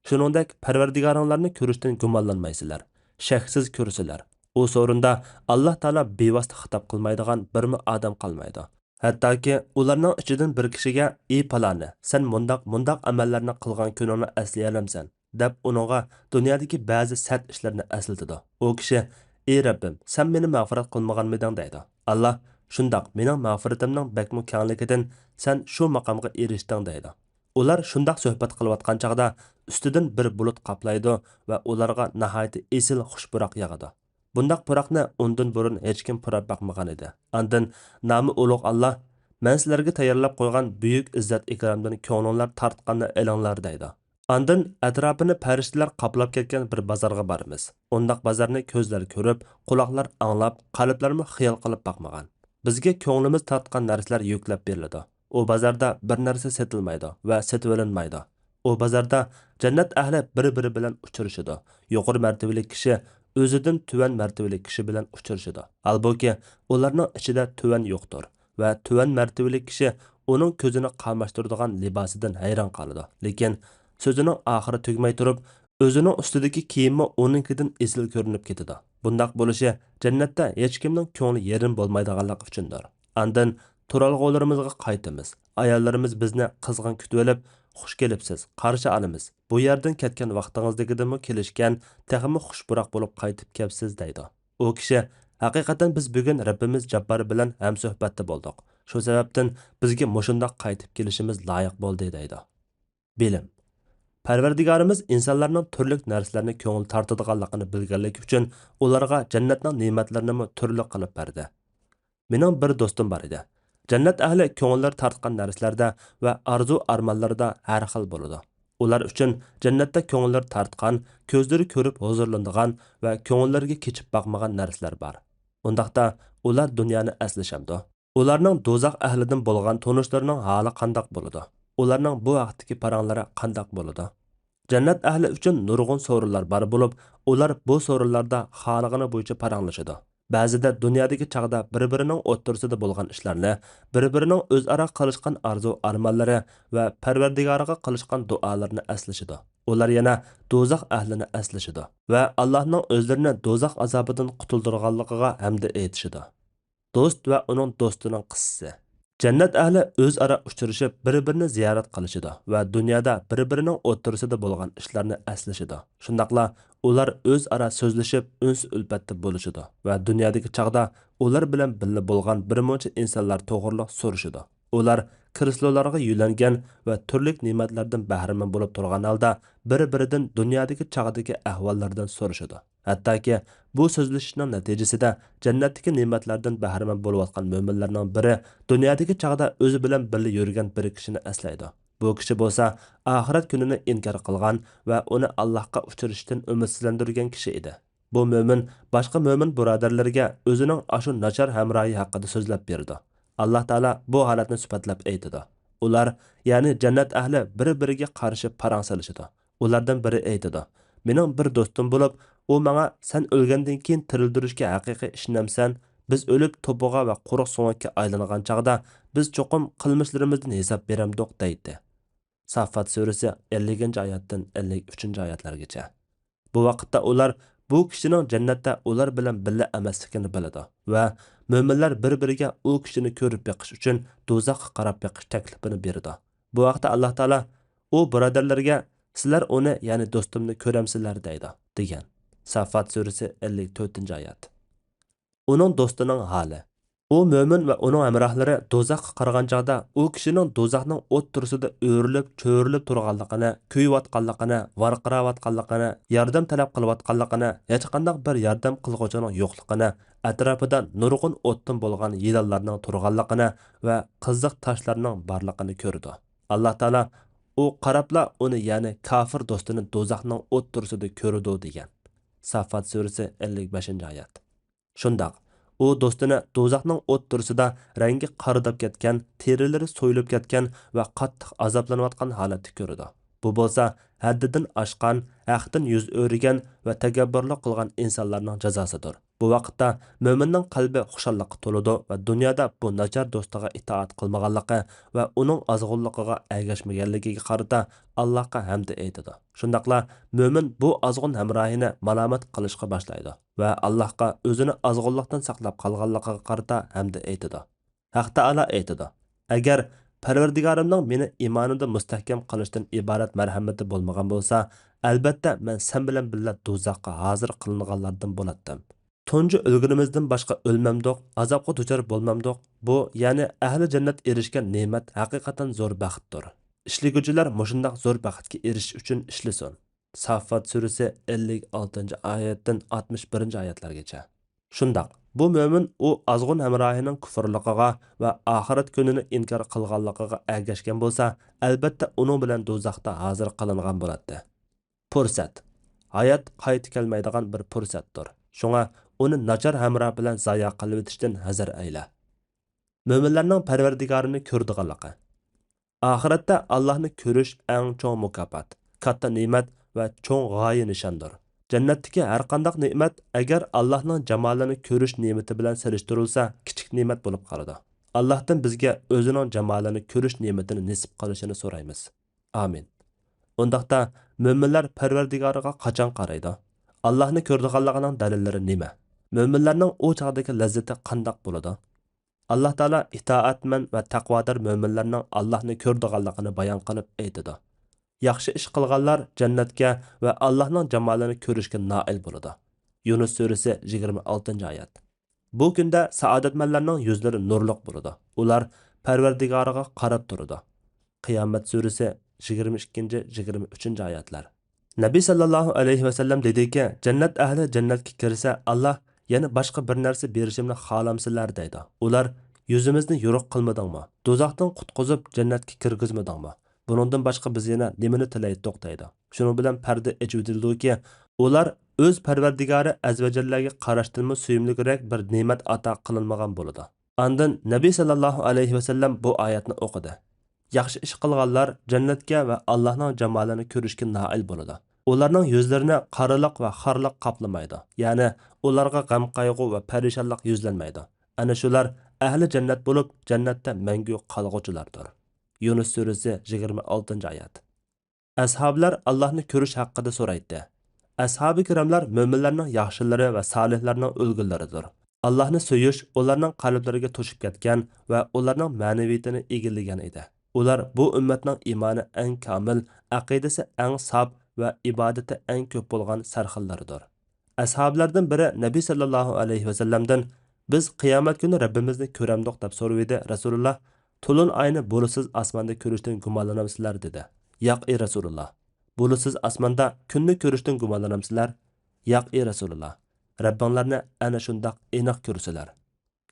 شۇنىڭدەك پەرۋەردىگارىڭلارنى كۆرۈشتىن گۇمانلانمايسىلەر، شەكسىز كۆرىسىلەر. ئۇ سورۇندا ئاللاھ تائالا بىۋاسىتە خىتاب قىلمايدىغان بىرمۇ ئادەم قالمايدۇ. ھەتتاكى ئۇلارنىڭ ئىچىدىن بىر كىشىگە، ئى پالانى، سەن مۇنداق، مۇنداق ئەمەللەرنى قىلغان كۈنۈڭنى ئەسلىيەلەمسەن؟ دەپ ئۇنىڭغا دۇنيادىكى بەزى سەت ئىشلىرىنى ئەسلىتىدۇ. ئۇ كىشى، ئى رەببىم، سەن مېنى مەغپىرەت قىلمىغانمىدىڭ دەيدۇ. ئاللاھ، شۇنداق، مېنىڭ مەغپىرىتىمنىڭ بەكمۇ كەڭلىكىدىن سەن شۇ ماقامغا ئېرىشتىڭ دەيدۇ. ئۇلار شۇنداق سۆھبەت قىلىۋاتقان چاغدا ئۈستىدىن بىر بۇلۇت قاپلايدۇ ۋە ئۇلارغا ناھايىتى ئېسىل خۇش پۇراق ياغىدۇ. بۇنداق پۇراقنى ئۇندىن بۇرۇن ھېچكىم پۇراپ باقمىغان ئىدى. ئاندىن نامى ئۇلۇغ ئاللاھ، مەن سىلەرگە تەييارلاپ قويغان بۈيۈك ئىززەت ئىكرامدىن كۆڭلۈڭلار تارتقاننى ئېلىڭلار دەيدۇ. ئاندىن ئەتراپىنى پەرىشتىلەر قاپلاپ كەتكەن بىر بازارغا بارىمىز. ئۇنداق بازارنى كۆزلەر كۆرۈپ، قۇلاقلار ئاڭلاپ، قەلبلەرمۇ خىيال قىلىپ باقمىغان. بىزگە كۆڭلىمىز تارتقان نەرسىلەر يۈكلەپ بېرىلىدۇ. ئۇ بازاردا بىر نەرسە سېتىلمايدۇ ۋە سېتىۋېلىنمايدۇ. ئۇ بازاردا جەننەت ئەھلى بىر-بىرى بىلەن ئۇچرىشىدۇ. يۇقىرى مەرتىۋىلىك كىشى ئۆزىدىن تۆۋەن مەرتىۋىلىك كىشى بىلەن ئۇچرىشىدۇ. ھالبۇكى، ئۇلارنىڭ ئىچىدە تۆۋەن يوقتۇر ۋە تۆۋەن مەرتىۋىلىك كىشى ئۇنىڭ كۆزىنى قاماشتۇرىدىغان لىباسىدىن ھەيران قالىدۇ. لېكىن سۆزىنىڭ ئاخىرى تۈگىمەي تۇرۇپ، ئۆزىنىڭ ئۈستىدىكى كىيىممۇ ئۇنىڭكىدىن ئېسىل كۆرۈنۈپ كېتىدۇ. بۇنداق بولۇشى جەننەتتە ھېچكىمنىڭ كۆڭلى يېرىم بولمايدىغانلىقى ئۈچۈندۇر. ئاندىن تۇرالغۇلىرىمىزغا قايتىمىز. ئاياللىرىمىز بىزنى قىزغىن كۈتۈۋېلىپ، «خۇش كېلىپسىز، قارشى ئالىمىز. بۇ يەردىن كەتكەن ۋاقتىڭىزدىكىدىنمۇ كېلىشكەن، تېخىمۇ خۇش پۇراق بولۇپ قايتىپ كەپسىز» دەيدۇ. ئۇ كىشى، «ھەقىقەتەن بىز بۈگۈن رەببىمىز جاببار بىلەن ھەمسۆھبەتتە بولدۇق. شۇ سەۋەبتىن بىزگە مۇشۇنداق قايتىپ كېلىشىمىز لايىق بولدى» دەيدۇ. بىلىم. پەرۋەردىگارىمىز ئىنسانلارنىڭ تۈرلۈك نەرسىلەرنى كۆڭۈل تارتىدىغانلىقىنى بىلگەنلىكى ئۈچۈن، ئۇلارغا جەننەتنىڭ نېمەتلىرىنىمۇ تۈرلۈك قىلىپ بەردى. مېنىڭ بىر دوستۇم بار ئىدى. جەننەت ئەھلى كۆڭۈللىرى تارتقان نەرسىلەردە ۋە ئارزۇ-ئارمانلىرىدا ھەر خىل بولىدۇ. ئۇلار ئۈچۈن جەننەتتە كۆڭۈللىرى تارتقان، كۆزلىرى كۆرۈپ ھۇزۇرلىنىدىغان ۋە كۆڭۈللىرىگە كېچىپ باقمىغان نەرسىلەر بار. ئۇنداقتا، ئۇلار دۇنيانى ئەسلىشەمدۇ؟ ئۇلارنىڭ دوزاخ ئەھلىدىن بولغان تونۇشلىرىنىڭ ھالى قانداق بولىدۇ؟ ئۇلارنىڭ بۇ ھەقتىكى پاراڭلىرى قانداق بولىدۇ؟ جەننەت ئەھلى ئۈچۈن نۇرغۇن سورۇنلار بار بولۇپ، ئۇلار بۇ سورۇنلاردا خالىغىنى بويىچە پاراڭلىشىدۇ. بەزىدە دۇنيادىكى چاغدا بىر-بىرىنىڭ ئوتتۇرىسىدا بولغان ئىشلارنى، بىر-بىرىنىڭ ئۆزئارا قىلىشقان ئارزۇ-ئارمانلىرى ۋە پەرۋەردىگارىغا قىلىشقان دۇئالىرىنى ئەسلىشىدۇ. ئۇلار يەنە دوزاخ ئەھلىنى ئەسلىشىدۇ ۋە ئاللاھنىڭ ئۆزلىرىنى دوزاخ ئازابىدىن قۇتۇلدۇرغانلىقىغا ھەمدە ئېيتىشىدۇ. دوست ۋە ئۇنىڭ دوستىنىڭ قىسسىسى. جەننەت ئەھلى ئۆزئارا ئۇچرىشىپ، بىر-بىرىنى زىيارەت قىلىشىدۇ ۋە دۇنيادا بىر-بىرىنىڭ ئوتتۇرىسىدا بولغان ئىشلارنى ئەسلىشىدۇ. شۇنداقلا ئۇلار ئۆزئارا سۆزلىشىپ، ئۈنس-ئۈلپەتتە بولۇشىدۇ ۋە دۇنيادىكى چاغدا ئۇلار بىلەن بىللە بولغان بىر مۇنچە ئىنسانلار توغرۇلۇق سورىشىدۇ. ئۇلار كرېسلولارغا يۆلەنگەن ۋە تۈرلۈك نېمەتلەردىن بەھرىمەن بولۇپ تۇرغان ھالدا، بىر-بىرىدىن دۇنيادىكى چاغدىكى ئەھۋاللاردىن سورىشىدۇ. ھەتتاكى بۇ سۆزلىشىشنىڭ نەتىجىسىدە جەننەتتىكى نېمەتلەردىن بەھرىمەن بولۇۋاتقان مۆمىنلەرنىڭ بىرى دۇنيادىكى چاغدا ئۆزى بىلەن بىللە يۈرگەن بىر كىشىنى ئەسلەيدۇ. بۇ كىشى بولسا ئاخىرەت كۈنىنى ئىنكار قىلغان ۋە ئۇنى ئاللاھقا ئۇچرىشىشتىن ئۈمىدسىزلەندۈرگەن كىشى ئىدى. بۇ مۆمىن باشقا مۆمىن بۇرادەرلىرىگە ئۆزىنىڭ ئاشۇ ناچار ھەمراھى ھەققىدە سۆزلەپ بېرىدۇ. ئاللاھ تائالا بۇ ھالەتنى سۈپەتلەپ ئېيتىدۇ. ئۇلار، يەنى جەننەت ئەھلى بىر-بىرىگە قارشى پاراڭ سېلىشىدۇ. ئۇلاردىن بىرى ئېيتىدۇ، مېنىڭ بىر دوستۇم بولۇپ، ئۇ ماڭا، سەن ئۆلگەندىن كېيىن تىرىلدۈرۈشكە ھەقىقىي ئىشىنەمسەن؟ بىز ئۆلۈپ توپىغا ۋە قۇرۇق سۆڭەككە ئايلانغان چاغدا، بىز چوقۇم قىلمىشلىرىمىزدىن ھېساب بېرەمدۇق، دەيتتى. ساففات سۈرىسى ئەللىكىنچى ئايەتتىن ئەللىك ئۈچىنچى ئايەتلەرگىچە. بۇ ۋاقىتتا ئۇلار بۇ كىشىنىڭ جەننەتتە ئۇلار بىلەن بىللە ئەمەسلىكىنى بىلىدۇ ۋە مۆمىنلەر بىر-بىرىگە ئۇ كىشىنى كۆرۈپ بېقىش ئۈچۈن دوزاخقا قاراپ بېقىش تەكلىپىنى بېرىدۇ. بۇ ۋاقىتتا ئاللاھ تائالا ئۇ بۇرادەرلەرگە، سىلەر ئۇنى، يەنى دوستۇمنى كۆرەمسىلەر؟ دەيدۇ، دېگەن. ساففات سۈرىسى ئەللىك تۆتىنچى ئايەت. ئۇنىڭ دوستىنىڭ ھالى. ئۇ مۆمىن ۋە ئۇنىڭ ھەمراھلىرى دوزاخقا قارىغان چاغدا ئۇ كىشىنىڭ دوزاخنىڭ ئوتتۇرىسىدا ئۆرۈلۈپ، چۆرۈلۈپ تۇرغانلىقىنى، كۆيۈۋاتقانلىقىنى، ۋارقىراۋاتقانلىقىنى، ياردەم تەلەپ قىلىۋاتقانلىقىنى، ھېچقانداق بىر ياردەم قىلغۇچىنىڭ يوقلۇقىنى، ئەتراپىدا نۇرغۇن ئوتتىن بولغان يىلانلارنىڭ تۇرغانلىقىنى ۋە قىزىق تاشلارنىڭ بارلىقىنى كۆرىدۇ. ئاللاھ تائالا ئۇ قاراپلا ئۇنى، يەنى كاپىر دوستىنى دوزاخنىڭ ئوتتۇرىسىدا كۆرىدۇ، دېگەن. ساففات سۈرىسى ئەللىك بەشىنچى ئايەت. شۇنداق، ئۇ دوستىنى دوزاخنىڭ ئوتتۇرىسىدا رەڭگى قارىداپ كەتكەن، تېرىلىرى سويۇلۇپ كەتكەن ۋە قاتتىق ئازابلىنىۋاتقان ھالەتتە كۆرىدۇ. بۇ بولسا ھەددىدىن ئاشقان، ھەقتىن يۈز ئۆرۈگەن ۋە تەكەببۇرلۇق قىلغان ئىنسانلارنىڭ جازاسىدۇر. بۇ ۋاقىتتا مۆمىننىڭ قەلبى خۇشاللىققا تولىدۇ ۋە دۇنيادا بۇ ناچار دوستىغا ئىتائەت قىلمىغانلىقى ۋە ئۇنىڭ ئازغۇنلۇقىغا ئەگەشمىگەنلىكىگە قارىتا ئاللاھقا ھەمدە ئېيتىدۇ. شۇنداقلا مۆمىن بۇ ئازغۇن ھەمراھىنى مالامەت قىلىشقا باشلايدۇ ۋە ئاللاھقا ئۆزىنى ئازغۇنلۇقتىن ساقلاپ قالغانلىقىغا قارىتا ھەمدە ئېيتىدۇ. ھەق تائالا ئېيتىدۇ، ئەگەر پەرۋەردىگارىمنىڭ مېنى ئىمانىمدا مۇستەھكەم قىلىشتىن ئىبارەت مەرھەمىتى بولمىغان بولسا، ئەلبەتتە مەن سەن بىلەن بىللە دوزاخقا ھازىر قىلىنغانلاردىن بولاتتىم. تۇنجى ئۆلگىنىمىزدىن باشقا ئۆلمەمدۇق، ئازابقا دۇچار بولمامدۇق؟ بۇ، يەنى ئەھلى جەننەت ئېرىشكەن نېمەت ھەقىقەتەن زور بەختتۇر. ئىشلىگۈچىلەر مۇشۇنداق زور بەختكە ئېرىشىش ئۈچۈن ئىشلىسۇن. ساففات سۈرىسى ئەللىك ئالتىنچى ئايەتتىن ئاتمىش بىرىنچى ئايەتلەرگىچە. شۇنداق، بۇ مۆمىن ئۇ ئازغۇن ھەمراھىنىڭ كۇفۇرلۇقىغا ۋە ئاخىرەت كۈنىنى ئىنكار قىلغانلىقىغا ئەگەشكەن بولسا، ئەلبەتتە ئۇنىڭ بىلەن دوزاختا ھازىر قىلىنغان بولاتتى. پۇرسەت. ھايات قايتا كەلمەيدىغان بىر پۇرسەتتۇر. شۇڭا ئۇنى ناچار ھەمراھ بىلەن زايە قىلىۋېتىشتىن ھەزەر ئەيلە. مۆمىنلەرنىڭ پەرۋەردىگارىنى كۆرىدىغانلىقى. ئاخىرەتتە ئاللاھنى كۆرۈش ئەڭ چوڭ مۇكاپات، كاتتا نېمەت ۋە چوڭ غايە نىشاندۇر. جەننەتتىكى ھەرقانداق نېمەت ئەگەر ئاللاھنىڭ جامالىنى كۆرۈش نېمىتى بىلەن سېلىشتۇرۇلسا، كىچىك نېمەت بولۇپ قالىدۇ. ئاللاھتىن بىزگە ئۆزىنىڭ جامالىنى كۆرۈش نېمىتىنى نېسىپ قىلىشىنى سورايمىز. ئامىن. ئۇنداقتا، مۆمىنلەر پەرۋەردىگارىغا قاچان قارايدۇ؟ ئاللاھنى كۆرىدىغانلىقىنىڭ دەلىللىرى نېمە؟ مۆمىنلەرنىڭ ئۇ چاغدىكى لەززىتى قانداق بولىدۇ؟ ئاللاھ تائالا ئىتائەتمەن ۋە تەقۋادار مۆمىنلەرنىڭ ئاللاھنى كۆرىدىغانلىقىنى بايان قىلىپ ئېيتىدۇ، ياخشى ئىش قىلغانلار جەننەتكە ۋە ئاللاھنىڭ جامالىنى كۆرۈشكە نائىل بولىدۇ. يۇنۇس سۈرىسى يىگىرمە ئالتىنچى ئايەت. بۇ كۈندە سائادەتمەنلەرنىڭ يۈزلىرى نۇرلۇق بولىدۇ. ئۇلار پەرۋەردىگارىغا قاراپ تۇرىدۇ. قىيامەت سۈرىسى يىگىرمە ئىككىنچى، يىگىرمە ئۈچىنچى ئايەتلەر. نەبى ساللاللاھۇ ئەلەيھى ۋەسەللەم دېدىكى، جەننەت ئەھلى جەننەتكە كىرسە، ئاللاھ يەنە باشقا بىر نەرسە بېرىشىمنى خالامسىلەر دەيدۇ. ئۇلار، يۈزىمىزنى يورۇق قىلمىدىڭمۇ؟ دوزاختىن قۇتقۇزۇپ جەننەتكە كىرگۈزمىدىڭمۇ؟ بۇنىڭدىن باشقا بىز يەنە نېمىنى تىلەيتتۇق دەيدۇ. شۇنىڭ بىلەن پەردە ئېچىۋېتىلىدۇكى، ئۇلار ئۆز پەرۋەردىگارى ئەززەۋەجەللەگە قاراشتىنمۇ سۆيۈملۈكرەك بىر نېمەت ئاتا قىلىنمىغان بولىدۇ. ئاندىن نەبى ساللاللاھۇ ئەلەيھى ۋەسەللەم بۇ ئايەتنى ئوقۇدى. ياخشى ئىش قىلغانلار جەننەتكە ۋە ئاللاھنىڭ جامالىنى كۆرۈشكە نائىل بولىدۇ. ئۇلارنىڭ يۈزلىرىنى قارىلىق ۋە خارلىق قاپلىمايدۇ، يەنى ئۇلارغا غەم-قايغۇ ۋە پەرىشانلىق يۈزلەنمەيدۇ. ئەنە شۇلار ئەھلى جەننەت بولۇپ، جەننەتتە مەڭگۈ قالغۇچىلاردۇر. يۇنۇس سۈرىسى، يىگىرمە ئالتىنچى ئايەت. ئەسھابىلار ئاللاھنى كۆرۈش ھەققىدە سورايتتى. ئەسھابى كىراملار مۆمىنلەرنىڭ ياخشىلىرى ۋە سالىھلارنىڭ ئۈلگىلىرىدۇر. ئاللاھنى سۆيۈش ئۇلارنىڭ قەلبلىرىگە توشۇپ كەتكەن ۋە ئۇلارنىڭ مەنىۋىيىتىنى ئىگىلىگەن ئىدى. ئۇلار بۇ ئۈممەتنىڭ ئىمانى ئەڭ كامىل، ئەقىدىسى ئەڭ ساپ ۋە ئىبادىتى ئەڭ كۆپ بولغان سەرخىللىرىدۇر. ئەسھابىلاردىن بىرى نەبى سەللەللاھۇ ئەلەيھى ۋەسەللەمدىن، «بىز قىيامەت كۈنى رەببىمىزنى كۆرەمدۇق؟» دەپ سورىۋىدى. رەسۇلۇللا، «تولۇن ئاينى بۇلۇتسىز ئاسماندا كۆرۈشتىن گۇمانلىنامسىلەر؟» دېدى. «ياق، ئى رەسۇلۇللا.» «بۇلۇتسىز ئاسماندا كۈننى كۆرۈشتىن گۇمانلىنامسىلەر؟» «ياق، ئى رەسۇلۇللا، رەببىڭلارنى ئەنە شۇنداق ئېنىق كۆرىسىلەر.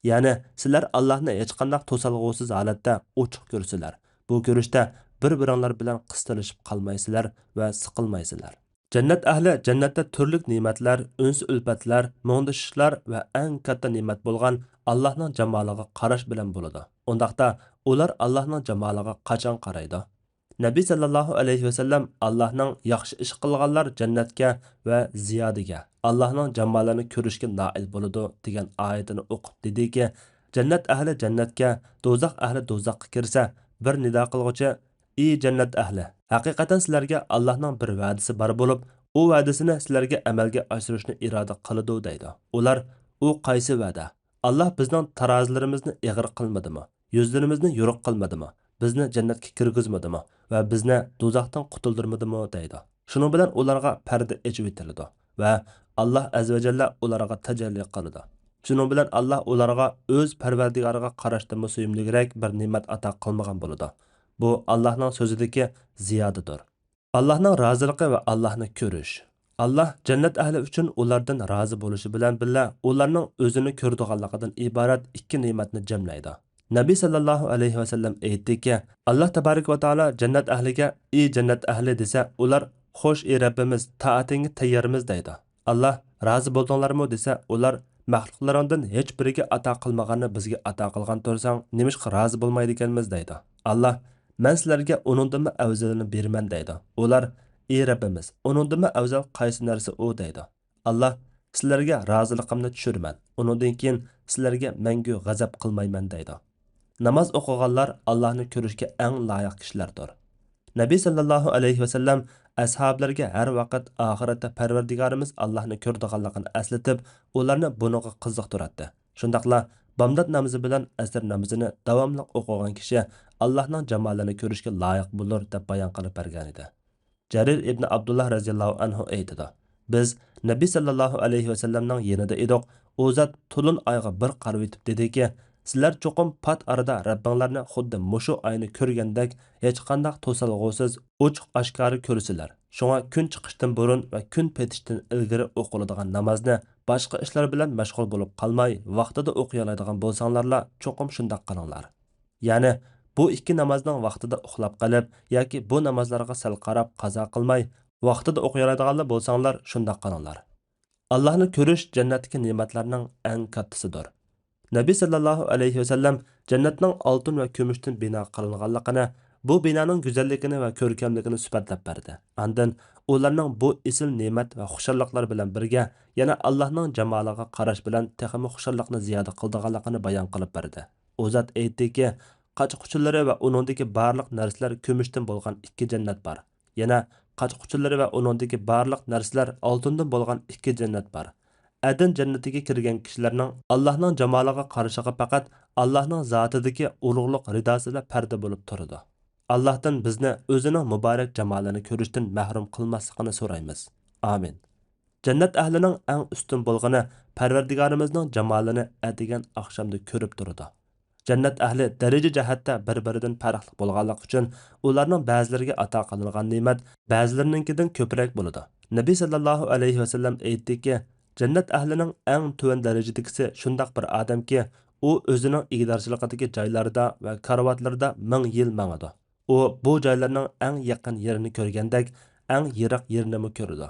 يەنى سىلەر ئاللاھنى ھېچقانداق توسالغۇسىز ھالەتتە ئوچۇق كۆرىسىلەر. بۇ كۆرۈشتە بىر-بىرىڭلار بىلەن قىستىلىشىپ قالمايسىلەر ۋە سىقىلمايسىلەر.» جەننەت ئەھلى جەننەتتە تۈرلۈك نېمەتلەر، ئۈنس-ئۈلپەتلەر، مۇڭدىشىشلار ۋە ئەڭ كاتتا نېمەت بولغان ئاللاھنىڭ جامالىغا قاراش بىلەن بولىدۇ. ئۇنداقتا ئۇلار ئاللاھنىڭ جامالىغا قاچان قارايدۇ؟ نەبى سەللەللاھۇ ئەلەيھى ۋەسەللەم ئاللاھنىڭ «ياخشى ئىش قىلغانلار جەننەتكە ۋە زىيادىگە، ئاللاھنىڭ جامالىنى كۆرۈشكە نائىل بولىدۇ» دېگەن ئايىتىنى ئوقۇپ دېدىكى، «جەننەت ئەھلى جەننەتكە، دوزاخ ئەھلى دوزاخقا كىرسە، بىر نىدا قىلغۇچى، ئى جەننەت ئەھلى، ھەقىقەتەن سىلەرگە ئاللاھنىڭ بىر ۋەدىسى بار بولۇپ، ئۇ ۋەدىسىنى سىلەرگە ئەمەلگە ئاشۇرۇشنى ئىرادە قىلىدۇ» دەيدۇ. ئۇلار، «ئۇ قايسى ۋەدە؟ ئاللاھ بىزنىڭ تارازىلىرىمىزنى ئېغىر قىلمىدىمۇ؟ يۈزلىرىمىزنى يورۇق قىلمىدىمۇ؟ بىزنى جەننەتكە كىرگۈزمىدىمۇ ۋە بىزنى دوزاختىن قۇتۇلدۇرمىدىمۇ؟» دەيدۇ. شۇنىڭ بىلەن ئۇلارغا پەردە ئېچىۋېتىلىدۇ ۋە ئاللاھ ئەززە ۋە جەللە ئۇلارغا تەجەللى قىلىدۇ. شۇنىڭ بىلەن ئاللاھ ئۇلارغا ئۆز پەرۋەردىگارىغا قاراشتىنمۇ سۆيۈملۈكرەك بىر نېمەت ئاتا قىلمىغان بولىدۇ. بۇ ئاللاھنىڭ سۆزىدىكى زىيادىدۇر. ئاللاھنىڭ رازىلىقى ۋە ئاللاھنى كۆرۈش. ئاللاھ جەننەت ئەھلى ئۈچۈن ئۇلاردىن رازى بولۇشى بىلەن بىللە، ئۇلارنىڭ ئۆزىنى كۆرىدىغانلىقىدىن ئىبارەت ئىككى نېمەتنى جەملەيدۇ. نەبى سەللەللاھۇ ئەلەيھى ۋەسەللەم ئېيتتىكى، ئاللاھ تەبارەك ۋە تائالا جەننەت ئەھلىگە، ئى جەننەت ئەھلى دېسە، ئۇلار، خوش، ئى رەببىمىز، تائىتىڭگە تەييارمىز دەيدۇ. ئاللاھ، رازى بولدۇڭلارمۇ دېسە، ئۇلار، مەخلۇقلىرىڭدىن ھېچ بىرىگە ئاتا قىلمىغاننى بىزگە ئاتا قىلغان تۇرساڭ، نېمىشقا رازى بولمايدىكەنمىز دەيدۇ. ئاللاھ، مەن سىلەرگە ئۇنىڭدىنمۇ ئەۋزىلىنى بېرىمەن دەيدۇ. ئۇلار، ئى رەببىمىز، ئۇنىڭدىنمۇ ئەۋزەل قايسى نەرسە ئۇ دەيدۇ. ئاللاھ، سىلەرگە رازىلىقىمنى چۈشۈرىمەن، ئۇنىڭدىن كېيىن سىلەرگە مەڭگۈ غەزەپ قىلمايمەن دەيدۇ. ناماز ئوقۇغانلار ئاللاھنى كۆرۈشكە ئەڭ لايىق كىشىلەردۇر. نەبى سەللەللاھۇ ئەلەيھى ۋەسەللەم ئەسھابىلەرگە ھەر ۋاقىت ئاخىرەتتە پەرۋەردىگارىمىز ئاللاھنى كۆرىدىغانلىقىنى ئەسلىتىپ، ئۇلارنى بۇنىڭغا قىزىقتۇراتتى. شۇنداقلا بامدات نامىزى بىلەن ئەسىر نامىزىنى داۋاملىق ئوقۇغان كىشى ئاللاھنىڭ جامالىنى كۆرۈشكە لايىق بولۇر، دەپ بايان قىلىپ بەرگەنىدى. جەرىر ئىبنى ئابدۇللا رەزىياللاھۇ ئەنھۇ ئېيتىدۇ، بىز نەبى سەللەللاھۇ ئەلەيھى ۋەسەللەمنىڭ يېنىدا ئىدۇق، ئۇ زات تولۇن ئايغا بىر قارىۋېتىپ دېدىكى، سىلەر چوقۇم پات ئارىدا رەببىڭلارنى خۇددى مۇشۇ ئاينى كۆرگەندەك ھېچقانداق توسالغۇسىز ئوچۇق ئاشكارا كۆرىسىلەر. شۇڭا كۈن چىقىشتىن بۇرۇن ۋە كۈن پېتىشتىن ئىلگىرى ئوقۇلىدىغان نامازنى باشقا ئىشلار بىلەن مەشغۇل بولۇپ قالماي، ۋاقتىدا ئوقۇيالايدىغان بولساڭلارلا چوقۇم شۇنداق قىلىڭلار. يەنى بۇ ئىككى نامازنىڭ ۋاقتىدا ئۇخلاپ قېلىپ ياكى بۇ نامازلارغا سەل قاراپ قازا قىلماي، ۋاقتىدا ئوقۇيالايدىغانلا بولساڭلار شۇنداق قىلىڭلار. ئاللاھنى كۆرۈش جەننەتتىكى نېمەتلەرنىڭ ئەڭ كاتتىسىدۇر. نەبى سەللەللاھۇ ئەلەيھى ۋەسەللەم جەننەتنىڭ ئالتۇن ۋە كۈمۈشتىن بىنا قىلىنغانلىقىنى، بۇ بىنانىڭ گۈزەللىكىنى ۋە كۆركەملىكىنى سۈپەتلەپ بەردى. ئاندىن ئۇلارنىڭ بۇ ئېسىل نېمەت ۋە خۇشاللىقلار بىلەن بىرگە يەنە ئاللاھنىڭ جامالىغا قاراش بىلەن تېخىمۇ خۇشاللىقنى زىيادە قىلىدىغانلىقىنى بايان قىلىپ بەردى. ئۇ زات ئېيتتىكى، قاچا-قۇچىلىرى ۋە ئۇنىڭدىكى بارلىق نەرسىلەر كۈمۈشتىن بولغان ئىككى جەننەت بار. يەنە قاچا-قۇچىلىرى ۋە ئۇنىڭدىكى بارلىق نەرسىلەر ئالتۇندىن بولغان ئىككى جەننەت بار. ئەدەن جەننىتىگە كىرگەن كىشىلەرنىڭ ئاللاھنىڭ جامالىغا قارىشىغا پەقەت ئاللاھنىڭ زاتىدىكى ئۇلۇغلۇق رىداسىلا پەردە بولۇپ تۇرىدۇ. ئاللاھتىن بىزنى ئۆزىنىڭ مۇبارەك جامالىنى كۆرۈشتىن مەھرۇم قىلماسلىقىنى سورايمىز. ئامىن. جەننەت ئەھلىنىڭ ئەڭ ئۈستۈن بولغىنى پەرۋەردىگارىمىزنىڭ جامالىنى ئەتىگەن ئاخشامدا كۆرۈپ تۇرىدۇ. جەننەت ئەھلى دەرىجە جەھەتتە بىر-بىرىدىن پەرقلىق بولغانلىقى ئۈچۈن، ئۇلارنىڭ بەزىلىرىگە ئاتا قىلىنغان نېمەت بەزىلىرىنىڭكىدىن كۆپرەك بولىدۇ. نەبى سەللەللاھۇ ئەلەيھى ۋەسەللەم ئېيتتىكى، جەننەت ئەھلىنىڭ ئەڭ تۆۋەن دەرىجىدىكىسى شۇنداق بىر ئادەمكى، ئۇ ئۆزىنىڭ ئىگىدارچىلىقىدىكى جايلاردا ۋە كارىۋاتلىرىدا مىڭ يىل ماڭىدۇ. ئۇ بۇ جايلارنىڭ ئەڭ يېقىن يېرىنى كۆرگەندەك، ئەڭ يىراق يېرىنىمۇ كۆرىدۇ.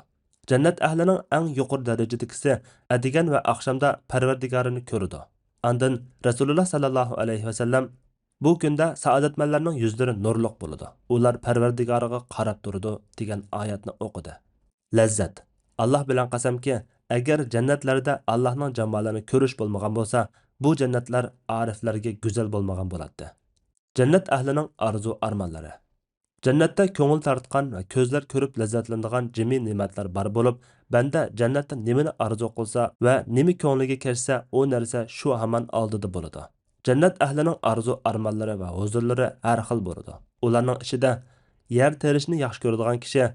جەننەت ئەھلىنىڭ ئەڭ يۇقىرى دەرىجىدىكىسى ئەتىگەن ۋە ئاخشامدا پەرۋەردىگارىنى كۆرىدۇ. ئاندىن رەسۇلۇللا سەللەللاھۇ ئەلەيھى ۋەسەللەم، «بۇ كۈندە سائادەتمەنلەرنىڭ يۈزلىرى نۇرلۇق بولىدۇ، ئۇلار پەرۋەردىگارىغا قاراپ تۇرىدۇ» دېگەن ئايەتنى ئوقۇدى. لەززەت. ئاللاھ بىلەن قەسەمكى، ئەگەر جەننەتلەردە ئاللاھنىڭ جامالىنى كۆرۈش بولمىغان بولسا، بۇ جەننەتلەر ئارىفلەرگە گۈزەل بولمىغان بولاتتى. جەننەت ئەھلىنىڭ ئارزۇ ئارمانلىرى. جەننەتتە كۆڭۈل تارتقان ۋە كۆزلەر كۆرۈپ لەززەتلىنىدىغان جىمى نېمەتلەر بار بولۇپ، بەندە جەننەتتە نېمىنى ئارزۇ قىلسا ۋە نېمە كۆڭلىگە كەچسە، ئۇ نەرسە شۇ ھامان ئالدىدا بولىدۇ. جەننەت ئەھلىنىڭ ئارزۇ ئارمانلىرى ۋە ھۇزۇرلىرى ھەر خىل بولىدۇ. ئۇلارنىڭ ئىچىدە يەر تېرىشنى ياخشى كۆرىدىغان كىشى،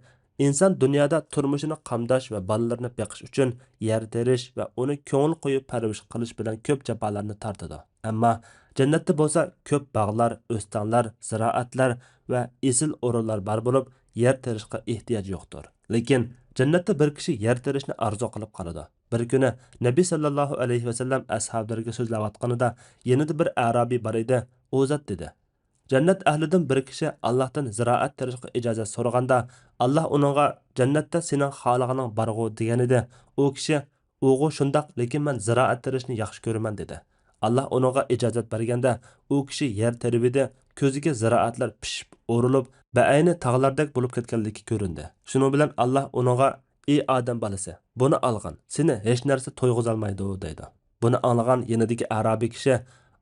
ئىنسان دۇنيادا تۇرمۇشىنى قامداش ۋە بالىلىرىنى بېقىش ئۈچۈن يەر تېرىش ۋە ئۇنى كۆڭۈل قويۇپ پەرۋىش قىلىش بىلەن كۆپ جاپالارنى تارتىدۇ. ئەمما جەننەتتە بولسا كۆپ باغلار، ئۆستەڭلەر، زىرائەتلەر ۋە ئېسىل ئورۇنلار بار بولۇپ، يەر تېرىشقا ئېھتىياج يوقتۇر. لېكىن جەننەتتە بىر كىشى يەر تېرىشنى ئارزۇ قىلىپ قالىدۇ. بىر كۈنى نەبى سەللەللاھۇ ئەلەيھى ۋەسەللەم ئەسھابلىرىگە سۆزلەۋاتقىنىدا، يېنىدا بىر ئەرابىي بار ئىدى. ئۇ زات دېدى: جەننەت ئەھلىدىن بىر كىشى ئاللاھتىن زىرائەت تېرىشقا ئىجازەت سورىغاندا، ئاللاھ ئۇنىڭغا، «جەننەتتە سېنىڭ خالىغىنىڭ بارغۇ؟» دېگەنىدى. ئۇ كىشى، «ئۇغۇ شۇنداق، لېكىن مەن زىرائەت تېرىشنى ياخشى كۆرىمەن» دېدى. ئاللاھ ئۇنىڭغا ئىجازەت بەرگەندە، ئۇ كىشى يەر تېرىۋىدى، كۆزىگە زىرائەتلەر پىشىپ ئورۇلۇپ، بەئەينى تاغلاردەك بولۇپ كەتكەنلىكى كۆرۈندى. شۇنىڭ بىلەن ئاللاھ ئۇنىڭغا، «ئى ئادەم بالىسى، بۇنى ئالغىن، سېنى ھېچ نەرسە تويغۇزالمايدۇ» دەيدۇ. بۇنى ئاڭلىغان يېنىدىكى ئەرابىي كىشى،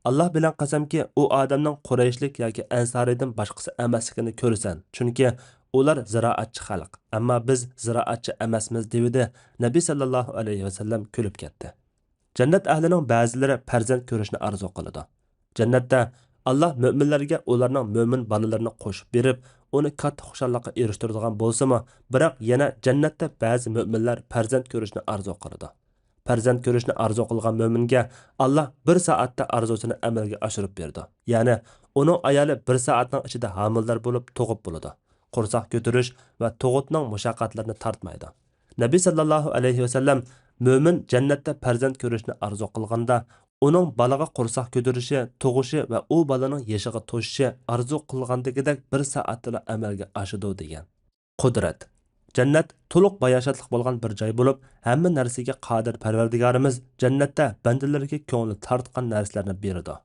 «ئاللاھ بىلەن قەسەمكى، ئۇ ئادەمنىڭ قۇرەيشلىك ياكى ئەنسارىيدىن باشقىسى ئەمەسلىكىنى كۆرىسەن، چۈنكى ئۇلار زىرائەتچى خەلق، ئەمما بىز زىرائەتچى ئەمەسمىز» دېۋىدى. نەبى سەللەللاھۇ ئەلەيھى ۋەسەللەم كۈلۈپ كەتتى. جەننەت ئەھلىنىڭ بەزىلىرى پەرزەنت كۆرۈشنى ئارزۇ قىلىدۇ. جەننەتتە ئاللاھ مۆمىنلەرگە ئۇلارنىڭ مۆمىن بالىلىرىنى قوشۇپ بېرىپ، ئۇنى كاتتا خۇشاللىققا ئېرىشتۈرىدىغان بولسىمۇ، بىراق يەنە جەننەتتە بەزى مۆمىنلەر پەرزەنت كۆرۈشنى ئارزۇ قىلىدۇ. پەرزەنت كۆرۈشنى ئارزۇ قىلغان مۆمىنگە ئاللاھ بىر سائەتتە ئارزۇسىنى ئەمەلگە ئاشۇرۇپ بېرىدۇ. يەنى ئۇنىڭ ئايالى بىر سائەتنىڭ ئىچىدە ھامىلىدار بولۇپ تۇغۇپ بولىدۇ. قورساق كۆتۈرۈش ۋە تۇغۇتنىڭ مۇشەققەتلىرىنى تارتمايدۇ. نەبى سەللەللاھۇ ئەلەيھى ۋەسەللەم، مۆمىن جەننەتتە پەرزەنت كۆرۈشنى ئارزۇ قىلغاندا، ئۇنىڭ بالىغا قورساق كۆتۈرۈشى، تۇغۇشى ۋە ئۇ بالىنىڭ يېشىغا توشۇشى ئارزۇ قىلغاندىكىدەك بىر سائەتتىلا ئەمەلگە ئاشىدۇ دېگەن. قۇدرەت. جەننەت تولۇق باياشاتلىق بولغان بىر جاي بولۇپ، ھەممە نەرسىگە قادىر پەرۋەردىگارىمىز جەننەتتە بەندىلىرىگە كۆڭلى تارتقان نەرسىلەرنى بېرىدۇ.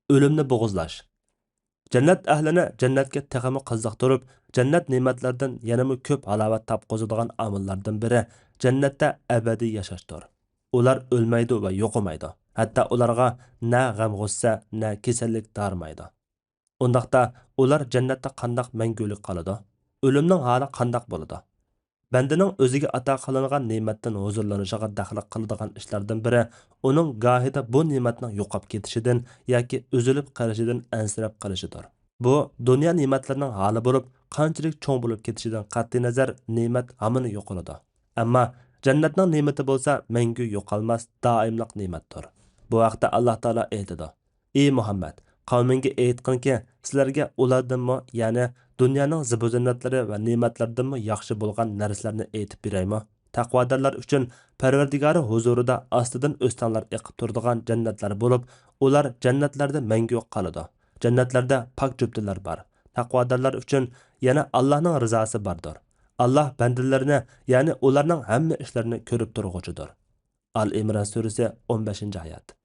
ئۆلۈمنى بوغۇزلاش. جەننەت ئەھلىنى جەننەتكە تېخىمۇ قىزىقتۇرۇپ، جەننەت نېمەتلىرىدىن يەنىمۇ كۆپ ھالاۋەت تاپقۇزىدىغان ئامىللاردىن بىرى جەننەتتە ئەبەدىي ياشاشتۇر. ئۇلار ئۆلمەيدۇ ۋە يوقىمايدۇ. ھەتتا ئۇلارغا نە غەم-غۇسسە، نە كېسەللىك دارىمايدۇ. ئۇنداقتا ئۇلار جەننەتتە قانداق مەڭگۈلۈك قالىدۇ؟ ئۆلۈمنىڭ ھالى قانداق بولىدۇ؟ بەندىنىڭ ئۆزىگە ئاتا قىلىنغان نېمەتتىن ھۇزۇرلىنىشىغا دەخلى قىلىدىغان ئىشلاردىن بىرى، ئۇنىڭ گاھىدا بۇ نېمەتنىڭ يوقاپ كېتىشىدىن ياكى ئۈزۈلۈپ قېلىشىدىن ئەنسىرەپ قېلىشىدۇر. بۇ دۇنيا نېمەتلىرىنىڭ ھالى بولۇپ، قانچىلىك چوڭ بولۇپ كېتىشىدىن قەتئىينەزەر، نېمەت ھامان يوقىلىدۇ. ئەمما جەننەتنىڭ نېمىتى بولسا مەڭگۈ يوقالماس، دائىملىق نېمەتتۇر. بۇ ھەقتە ئاللاھ تائالا ئېيتىدۇ: ئى مۇھەممەد، قەۋمىڭگە ئېيتقىنكى، سىلەرگە ئۇلاردىنمۇ، يەنى دۇنيانىڭ زىبۇزىننەتلىرى ۋە نېمەتلىرىدىنمۇ ياخشى بولغان نەرسىلەرنى ئېيتىپ بېرەيمۇ؟ تەقۋادارلار ئۈچۈن پەرۋەردىگارى ھۇزۇرىدا ئاستىدىن ئۆستەڭلەر ئېقىپ تۇرىدىغان جەننەتلەر بولۇپ، ئۇلار جەننەتلەردە مەڭگۈ قالىدۇ. جەننەتلەردە پاك جۈپتىلەر بار. تەقۋادارلار ئۈچۈن يەنە ئاللاھنىڭ رىزاسى باردۇر. ئاللاھ بەندىلىرىنى، يەنى ئۇلارنىڭ ھەممە ئىشلىرىنى كۆرۈپ تۇرغۇچىدۇر. ئال ئىمران سۈرىسى، ئون بەشىنچى ئايەت.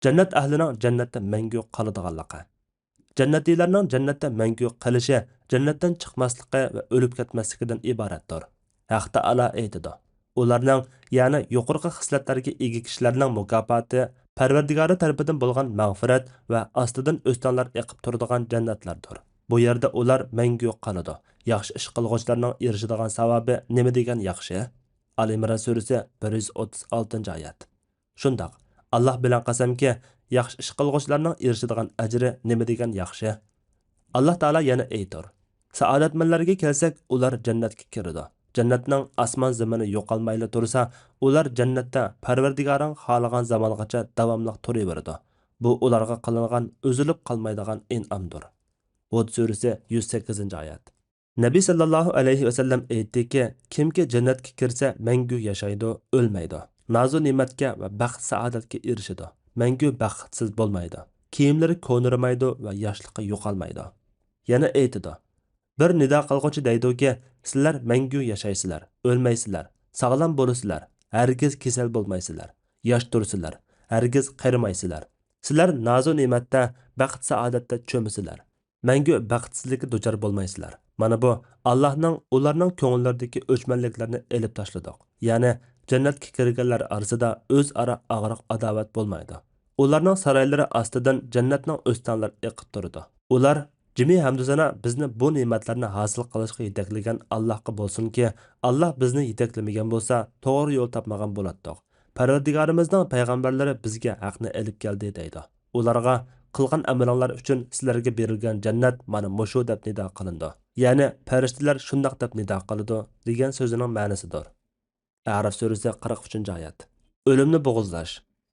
جەننەت ئەھلىنىڭ جەننەتتە مەڭگۈ قالىدىغانلىقى. جەننەتىيلەرنىڭ جەننەتتە مەڭگۈ قېلىشى جەننەتتىن چىقماسلىقى ۋە ئۆلۈپ كەتمەسلىكىدىن ئىبارەتتۇر. ھەق تائالا ئېيتىدۇ: ئۇلارنىڭ، يەنى يۇقىرىقى خىسلەتلەرگە ئىگە كىشىلەرنىڭ مۇكاپاتى پەرۋەردىگارى تەرىپىدىن بولغان مەغپىرەت ۋە ئاستىدىن ئۆستەڭلەر ئېقىپ تۇرىدىغان جەننەتلەردۇر. بۇ يەردە ئۇلار مەڭگۈ قالىدۇ. ياخشى ئىش قىلغۇچىلارنىڭ ئېرىشىدىغان ساۋابى نېمە دېگەن ياخشى! ئال ئىمران سۈرىسى، بىر يۈز ئوتتۇز ئالتىنچى ئايەت. شۇنداق، ئاللاھ بىلەن قەسەمكى، ياخشى ئىش قىلغۇچىلارنىڭ ئېرىشىدىغان ئەجرى نېمە دېگەن ياخشى! ئاللاھ تائالا يەنە ئېيتۇر: سائادەتمەنلەرگە كەلسەك، ئۇلار جەننەتكە كىرىدۇ. جەننەتنىڭ ئاسمان زېمىنى يوقالمايلا تۇرسا، ئۇلار جەننەتتە پەرۋەردىگارىڭ خالىغان زامانغىچە داۋاملىق تۇرۇۋېرىدۇ. بۇ ئۇلارغا قىلىنغان ئۈزۈلۈپ قالمايدىغان ئىنئامدۇر. ھۇد سۈرىسى، يۈز سەككىزىنچى ئايەت. نەبى سەللەللاھۇ ئەلەيھى ۋەسەللەم ئېيتتىكى، كىمكى جەننەتكە كىرسە مەڭگۈ ياشايدۇ، ئۆلمەيدۇ. نازۇ نېمەتكە ۋە بەخت سائادەتكە ئېرىشىدۇ. مەڭگۈ بەختسىز بولمايدۇ. كىيىملىرى كونىرىمايدۇ ۋە ياشلىقى يوقالمايدۇ. يەنە ئېيتىدۇ، بىر نىدا قىلغۇچى دەيدۇكى، سىلەر مەڭگۈ ياشايسىلەر، ئۆلمەيسىلەر، ساغلام بولىسىلەر، ھەرگىز كېسەل بولمايسىلەر، ياش تۇرىسىلەر، ھەرگىز قېرىمايسىلەر. سىلەر نازۇ نېمەتتە، بەخت سائادەتتە چۆمىسىلەر. مەڭگۈ بەختسىزلىككە دۇچار بولمايسىلەر. مانا بۇ، ئاللاھنىڭ ئۇلارنىڭ كۆڭۈللىرىدىكى ئۆچمەنلىكلەرنى ئېلىپ تاشلىدۇق. يەنى جەننەتكە كىرگەنلەر ئارىسىدا ئۆزئارا ئاغرىق-ئاداۋەت بولمايدۇ. ئۇلارنىڭ سارايلىرى ئاستىدىن جەننەتنىڭ ئۆستەڭلىرى ئېقىپ تۇرىدۇ. ئۇلار جىمى ھەمدۇسانا بىزنى بۇ نېمەتلەرنى ھاسىل قىلىشقا يېتەكلىگەن ئاللاھقا بولسۇنكى، ئاللاھ بىزنى يېتەكلىمىگەن بولسا، توغرا يول تاپمىغان بولاتتۇق. پەرۋەردىگارىمىزنىڭ پەيغەمبەرلىرى بىزگە ھەقنى ئېلىپ كەلدى، دەيدۇ. ئۇلارغا، قىلغان ئەمىلىڭلار ئۈچۈن سىلەرگە بېرىلگەن جەننەت مانا مۇشۇ، دەپ نىدا قىلىنىدۇ. يەنى پەرىشتىلەر شۇنداق دەپ نىدا قىلىدۇ، دېگەن سۆزىنىڭ مەنىسىدۇر. ئەراف سۈرىسى، قىرىق ئۈچىنچى ئايەت. ئۆلۈمنى بوغۇزلاش.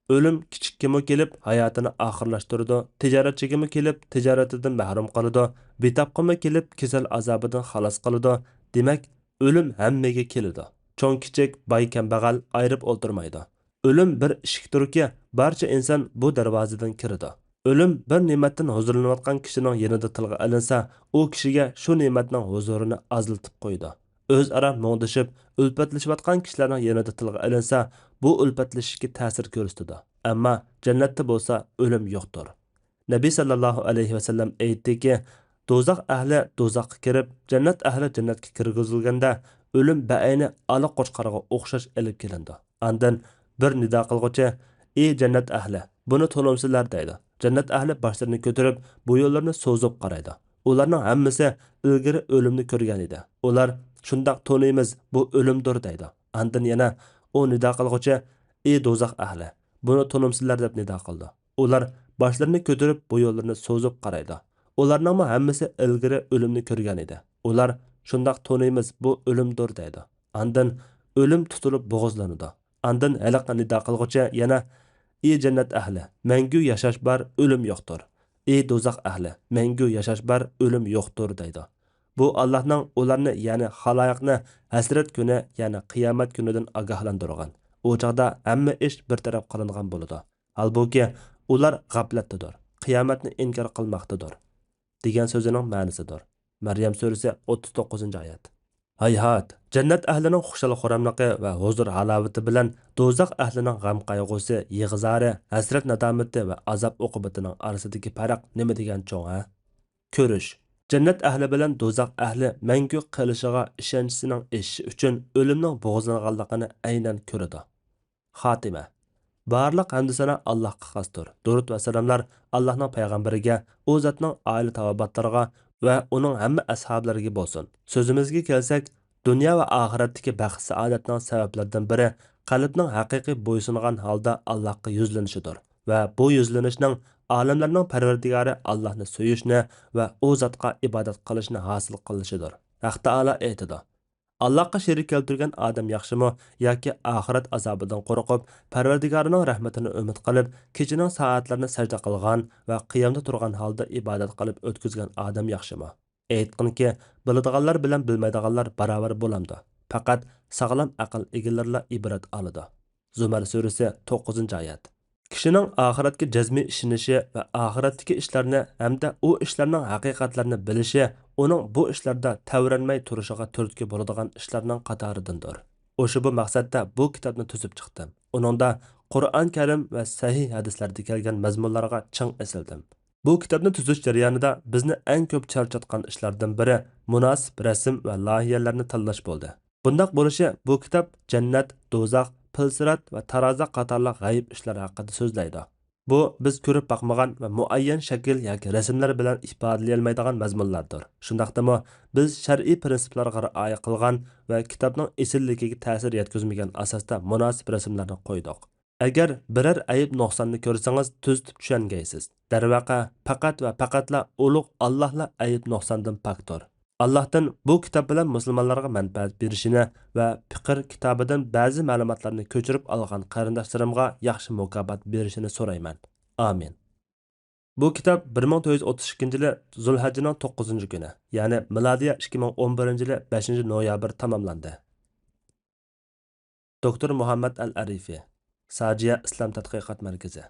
ئۆلۈم كىچىككىمۇ كېلىپ، ھاياتىنى ئاخىرلاشتۇرىدۇ، تىجارەتچىگىمۇ كېلىپ، تىجارىتىدىن مەھرۇم قىلىدۇ، بىتاپقىمۇ كېلىپ، كېسەل ئازابىدىن خالاس قىلىدۇ. دېمەك، ئۆلۈم ھەممىگە كېلىدۇ. چوڭ-كىچىك، باي-كەمبەغەل ئايرىپ ئولتۇرمايدۇ. ئۆلۈم بىر ئىشىكتۇركى، بارچە ئىنسان بۇ دەرۋازىدىن كىرىدۇ. ئۆلۈم بىر نېمەتتىن ھۇزۇرلىنىۋاتقان كىشىنىڭ يېنىدا تىلغا ئېلىنسا، ئۇ كىشىگە شۇ نېمەتنىڭ ھۇزۇرىنى ئازلىتىپ قويىدۇ. ئۆزئارا مۇڭدىشىپ، ئۈلپەتلىشىۋاتقان كىشىلەرنىڭ يېنىدا تىلغا ئېلىنسا، بۇ ئۈلپەتلىشىشكە تەسىر كۆرسىتىدۇ. ئەمما جەننەتتە بولسا ئۆلۈم يوقتۇر. نەبى سەللەللاھۇ ئەلەيھى ۋەسەللەم ئېيتتىكى، دوزاخ ئەھلى دوزاخقا كىرىپ، جەننەت ئەھلى جەننەتكە كىرگۈزۈلگەندە، ئۆلۈم بەئەينى ئالا قوچقارغا ئوخشاش ئېلىپ كېلىنىدۇ. ئاندىن بىر نىدا قىلغۇچى، ئى جەننەت ئەھلى، بۇنى تونۇمسىلەر، دەيدۇ. جەننەت ئەھلى باشلىرىنى كۆتۈرۈپ، بۇ يوللىرىنى سوزۇپ قارايدۇ. ئۇلارنىڭ ھەممىسى ئىلگىرى ئۆلۈمنى كۆرگەن ئىدى. ئۇلار، شۇنداق، تونۇيمىز، بۇ ئۆلۈمدۇر، دەيدۇ. ئاندىن يەنە ئۇ نىدا قىلغۇچى، ئى دوزاخ ئەھلى، بۇنى تونۇمسىلەر، دەپ نىدا قىلىدۇ. ئۇلار باشلىرىنى كۆتۈرۈپ، بويۇنلىرىنى سوزۇپ قارايدۇ. ئۇلارنىڭمۇ ھەممىسى ئىلگىرى ئۆلۈمنى كۆرگەن ئىدى. ئۇلار، شۇنداق، تونۇيمىز، بۇ ئۆلۈمدۇر، دەيدۇ. ئاندىن ئۆلۈم تۇتۇلۇپ بوغۇزلىنىدۇ. ئاندىن ھېلىقى نىدا قىلغۇچى يەنە، ئى جەننەت ئەھلى، مەڭگۈ ياشاش بار، ئۆلۈم يوقتۇر. ئى دوزاخ ئەھلى، مەڭگۈ ياشاش بار، ئۆلۈم يوقتۇر، دەيدۇ. بۇ ئاللاھنىڭ ئۇلارنى، يەنى خالايىقنى ھەسرەت كۈنى، يەنى قىيامەت كۈنىدىن ئاگاھلاندۇرغان. ئۇ چاغدا ھەممە ئىش بىر تەرەپ قىلىنغان بولىدۇ. ھالبۇكى، ئۇلار غەپلەتتىدۇر، قىيامەتنى ئىنكار قىلماقتىدۇر، دېگەن سۆزىنىڭ مەنىسىدۇر. مەريەم سۈرىسى، ئوتتۇز توققۇزىنچى ئايەت. ھايھات، جەننەت ئەھلىنىڭ خۇشال-خۇراملىقى ۋە ھۇزۇر-ھالاۋىتى بىلەن دوزاخ ئەھلىنىڭ غەم-قايغۇسى، يىغا-زارى، ھەسرەت-نادامىتى ۋە ئازاب-ئوقۇبىتىنىڭ ئارىسىدىكى پەرق نېمە دېگەن چوڭ، ھە؟ كۆرۈش. جەننەت ئەھلى بىلەن دوزاخ ئەھلى مەڭگۈ قېلىشىغا ئىشەنچىسىنىڭ ئېشىشى ئۈچۈن ئۆلۈمنىڭ بوغۇزلانغانلىقىنى ئەينەن كۆرىدۇ. خاتىمە. بارلىق ھەمدۇ سانا ئاللاھقا خاستۇر. دۇرۇت ۋە سالاملار ئاللاھنىڭ پەيغەمبىرىگە، ئۇ زاتنىڭ ئائىلە تاۋابىئاتلىرىغا ۋە ئۇنىڭ ھەممە ئەسھابلىرىگە بولسۇن. سۆزىمىزگە كەلسەك، دۇنيا ۋە ئاخىرەتتىكى بەخت-سائادەتنىڭ سەۋەبلىرىدىن بىرى قەلبنىڭ ھەقىقىي بويسۇنغان ھالدا ئاللاھقا يۈزلىنىشىدۇر ۋە بۇ يۈزلىنىشنىڭ ئالەملەرنىڭ پەرۋەردىگارى ئاللاھنى سۆيۈشنى ۋە ئۇ زاتقا ئىبادەت قىلىشنى ھاسىل قىلىشىدۇر. ھەق تائالا ئېيتىدۇ، ئاللاھقا شېرىك كەلتۈرگەن ئادەم ياخشىمۇ ياكى ئاخىرەت ئازابىدىن قورقۇپ، پەرۋەردىگارىنىڭ رەھمىتىنى ئۈمىد قىلىپ، كېچىنىڭ سائەتلىرىنى سەجدە قىلغان ۋە قىيامدا تۇرغان ھالدا ئىبادەت قىلىپ ئۆتكۈزگەن ئادەم ياخشىمۇ؟ ئېيتقىنكى، بىلىدىغانلار بىلەن بىلمەيدىغانلار باراۋەر بولامدۇ؟ پەقەت ساغلام ئەقىل ئىگىلىرىلا ئىبرەت ئالىدۇ. زۇمەر سۈرىسى، توققۇزىنچى ئايەت. كىشىنىڭ ئاخىرەتكە جەزمىي ئىشىنىشى ۋە ئاخىرەتتىكى ئىشلارنى ھەمدە ئۇ ئىشلارنىڭ ھەقىقەتلىرىنى بىلىشى ئۇنىڭ بۇ ئىشلاردا تەۋرەنمەي تۇرۇشىغا تۈرتكە بولىدىغان ئىشلارنىڭ قاتارىدىندۇر. ئۇشبۇ مەقسەتتە بۇ كىتابنى تۈزۈپ چىقتىم. ئۇنىڭدا قۇرئان كەرىم ۋە سەھىھ ھەدىسلەردە كەلگەن مەزمۇنلارغا چىڭ ئېسىلدىم. بۇ كىتابنى تۈزۈش جەريانىدا بىزنى ئەڭ كۆپ چارچاتقان ئىشلاردىن بىرى مۇناسىپ رەسىم ۋە لايىھەلەرنى تاللاش بولدى. بۇنداق بولۇشى بۇ كىتاب جەننەت، دوزاخ، پىلسىرات ۋە تارازا قاتارلىق غەيىب ئىشلار ھەققىدە سۆزلەيدۇ. بۇ بىز كۆرۈپ باقمىغان ۋە مۇئەييەن شەكىل ياكى رەسىملەر بىلەن ئىپادىلىيەلمەيدىغان مەزمۇنلاردۇر. شۇنداقتىمۇ بىز شەرئىي پىرىنسىپلارغا رىئايە قىلغان ۋە كىتابنىڭ ئېسىللىكىگە تەسىر يەتكۈزمىگەن ئاساستا مۇناسىپ رەسىملەرنى قويدۇق. ئەگەر بىرەر ئەيىب نۇقساننى كۆرسىڭىز، تۈزىتىپ چۈشەنگەيسىز. دەرۋەقە، پەقەت ۋە پەقەتلا ئۇلۇغ ئاللاھلا ئەيب نۇقساندىن پاكتۇر. ئاللاھتىن بۇ كىتاب بىلەن مۇسۇلمانلارغا مەنپەئەت بېرىشىنى ۋە پىقىر كىتابىدىن بەزى مەلۇماتلارنى كۆچۈرۈپ ئالغان قېرىنداشلىرىمغا ياخشى مۇكاپات بېرىشىنى سورايمەن. ئامىن. بۇ كىتاب بىر مىڭ تۆت يۈز ئوتتۇز ئىككىنچى يىلى زۇلھەججىنىڭ توققۇزىنچى كۈنى، يەنى مىلادىيە ئىككى مىڭ ئون بىرىنچى يىلى بەشىنچى نويابىر تاماملاندى. دوكتور مۇھەممەد ئەل ئەرىفى، ساجىيە ئىسلام تەتقىقات مەركىزى.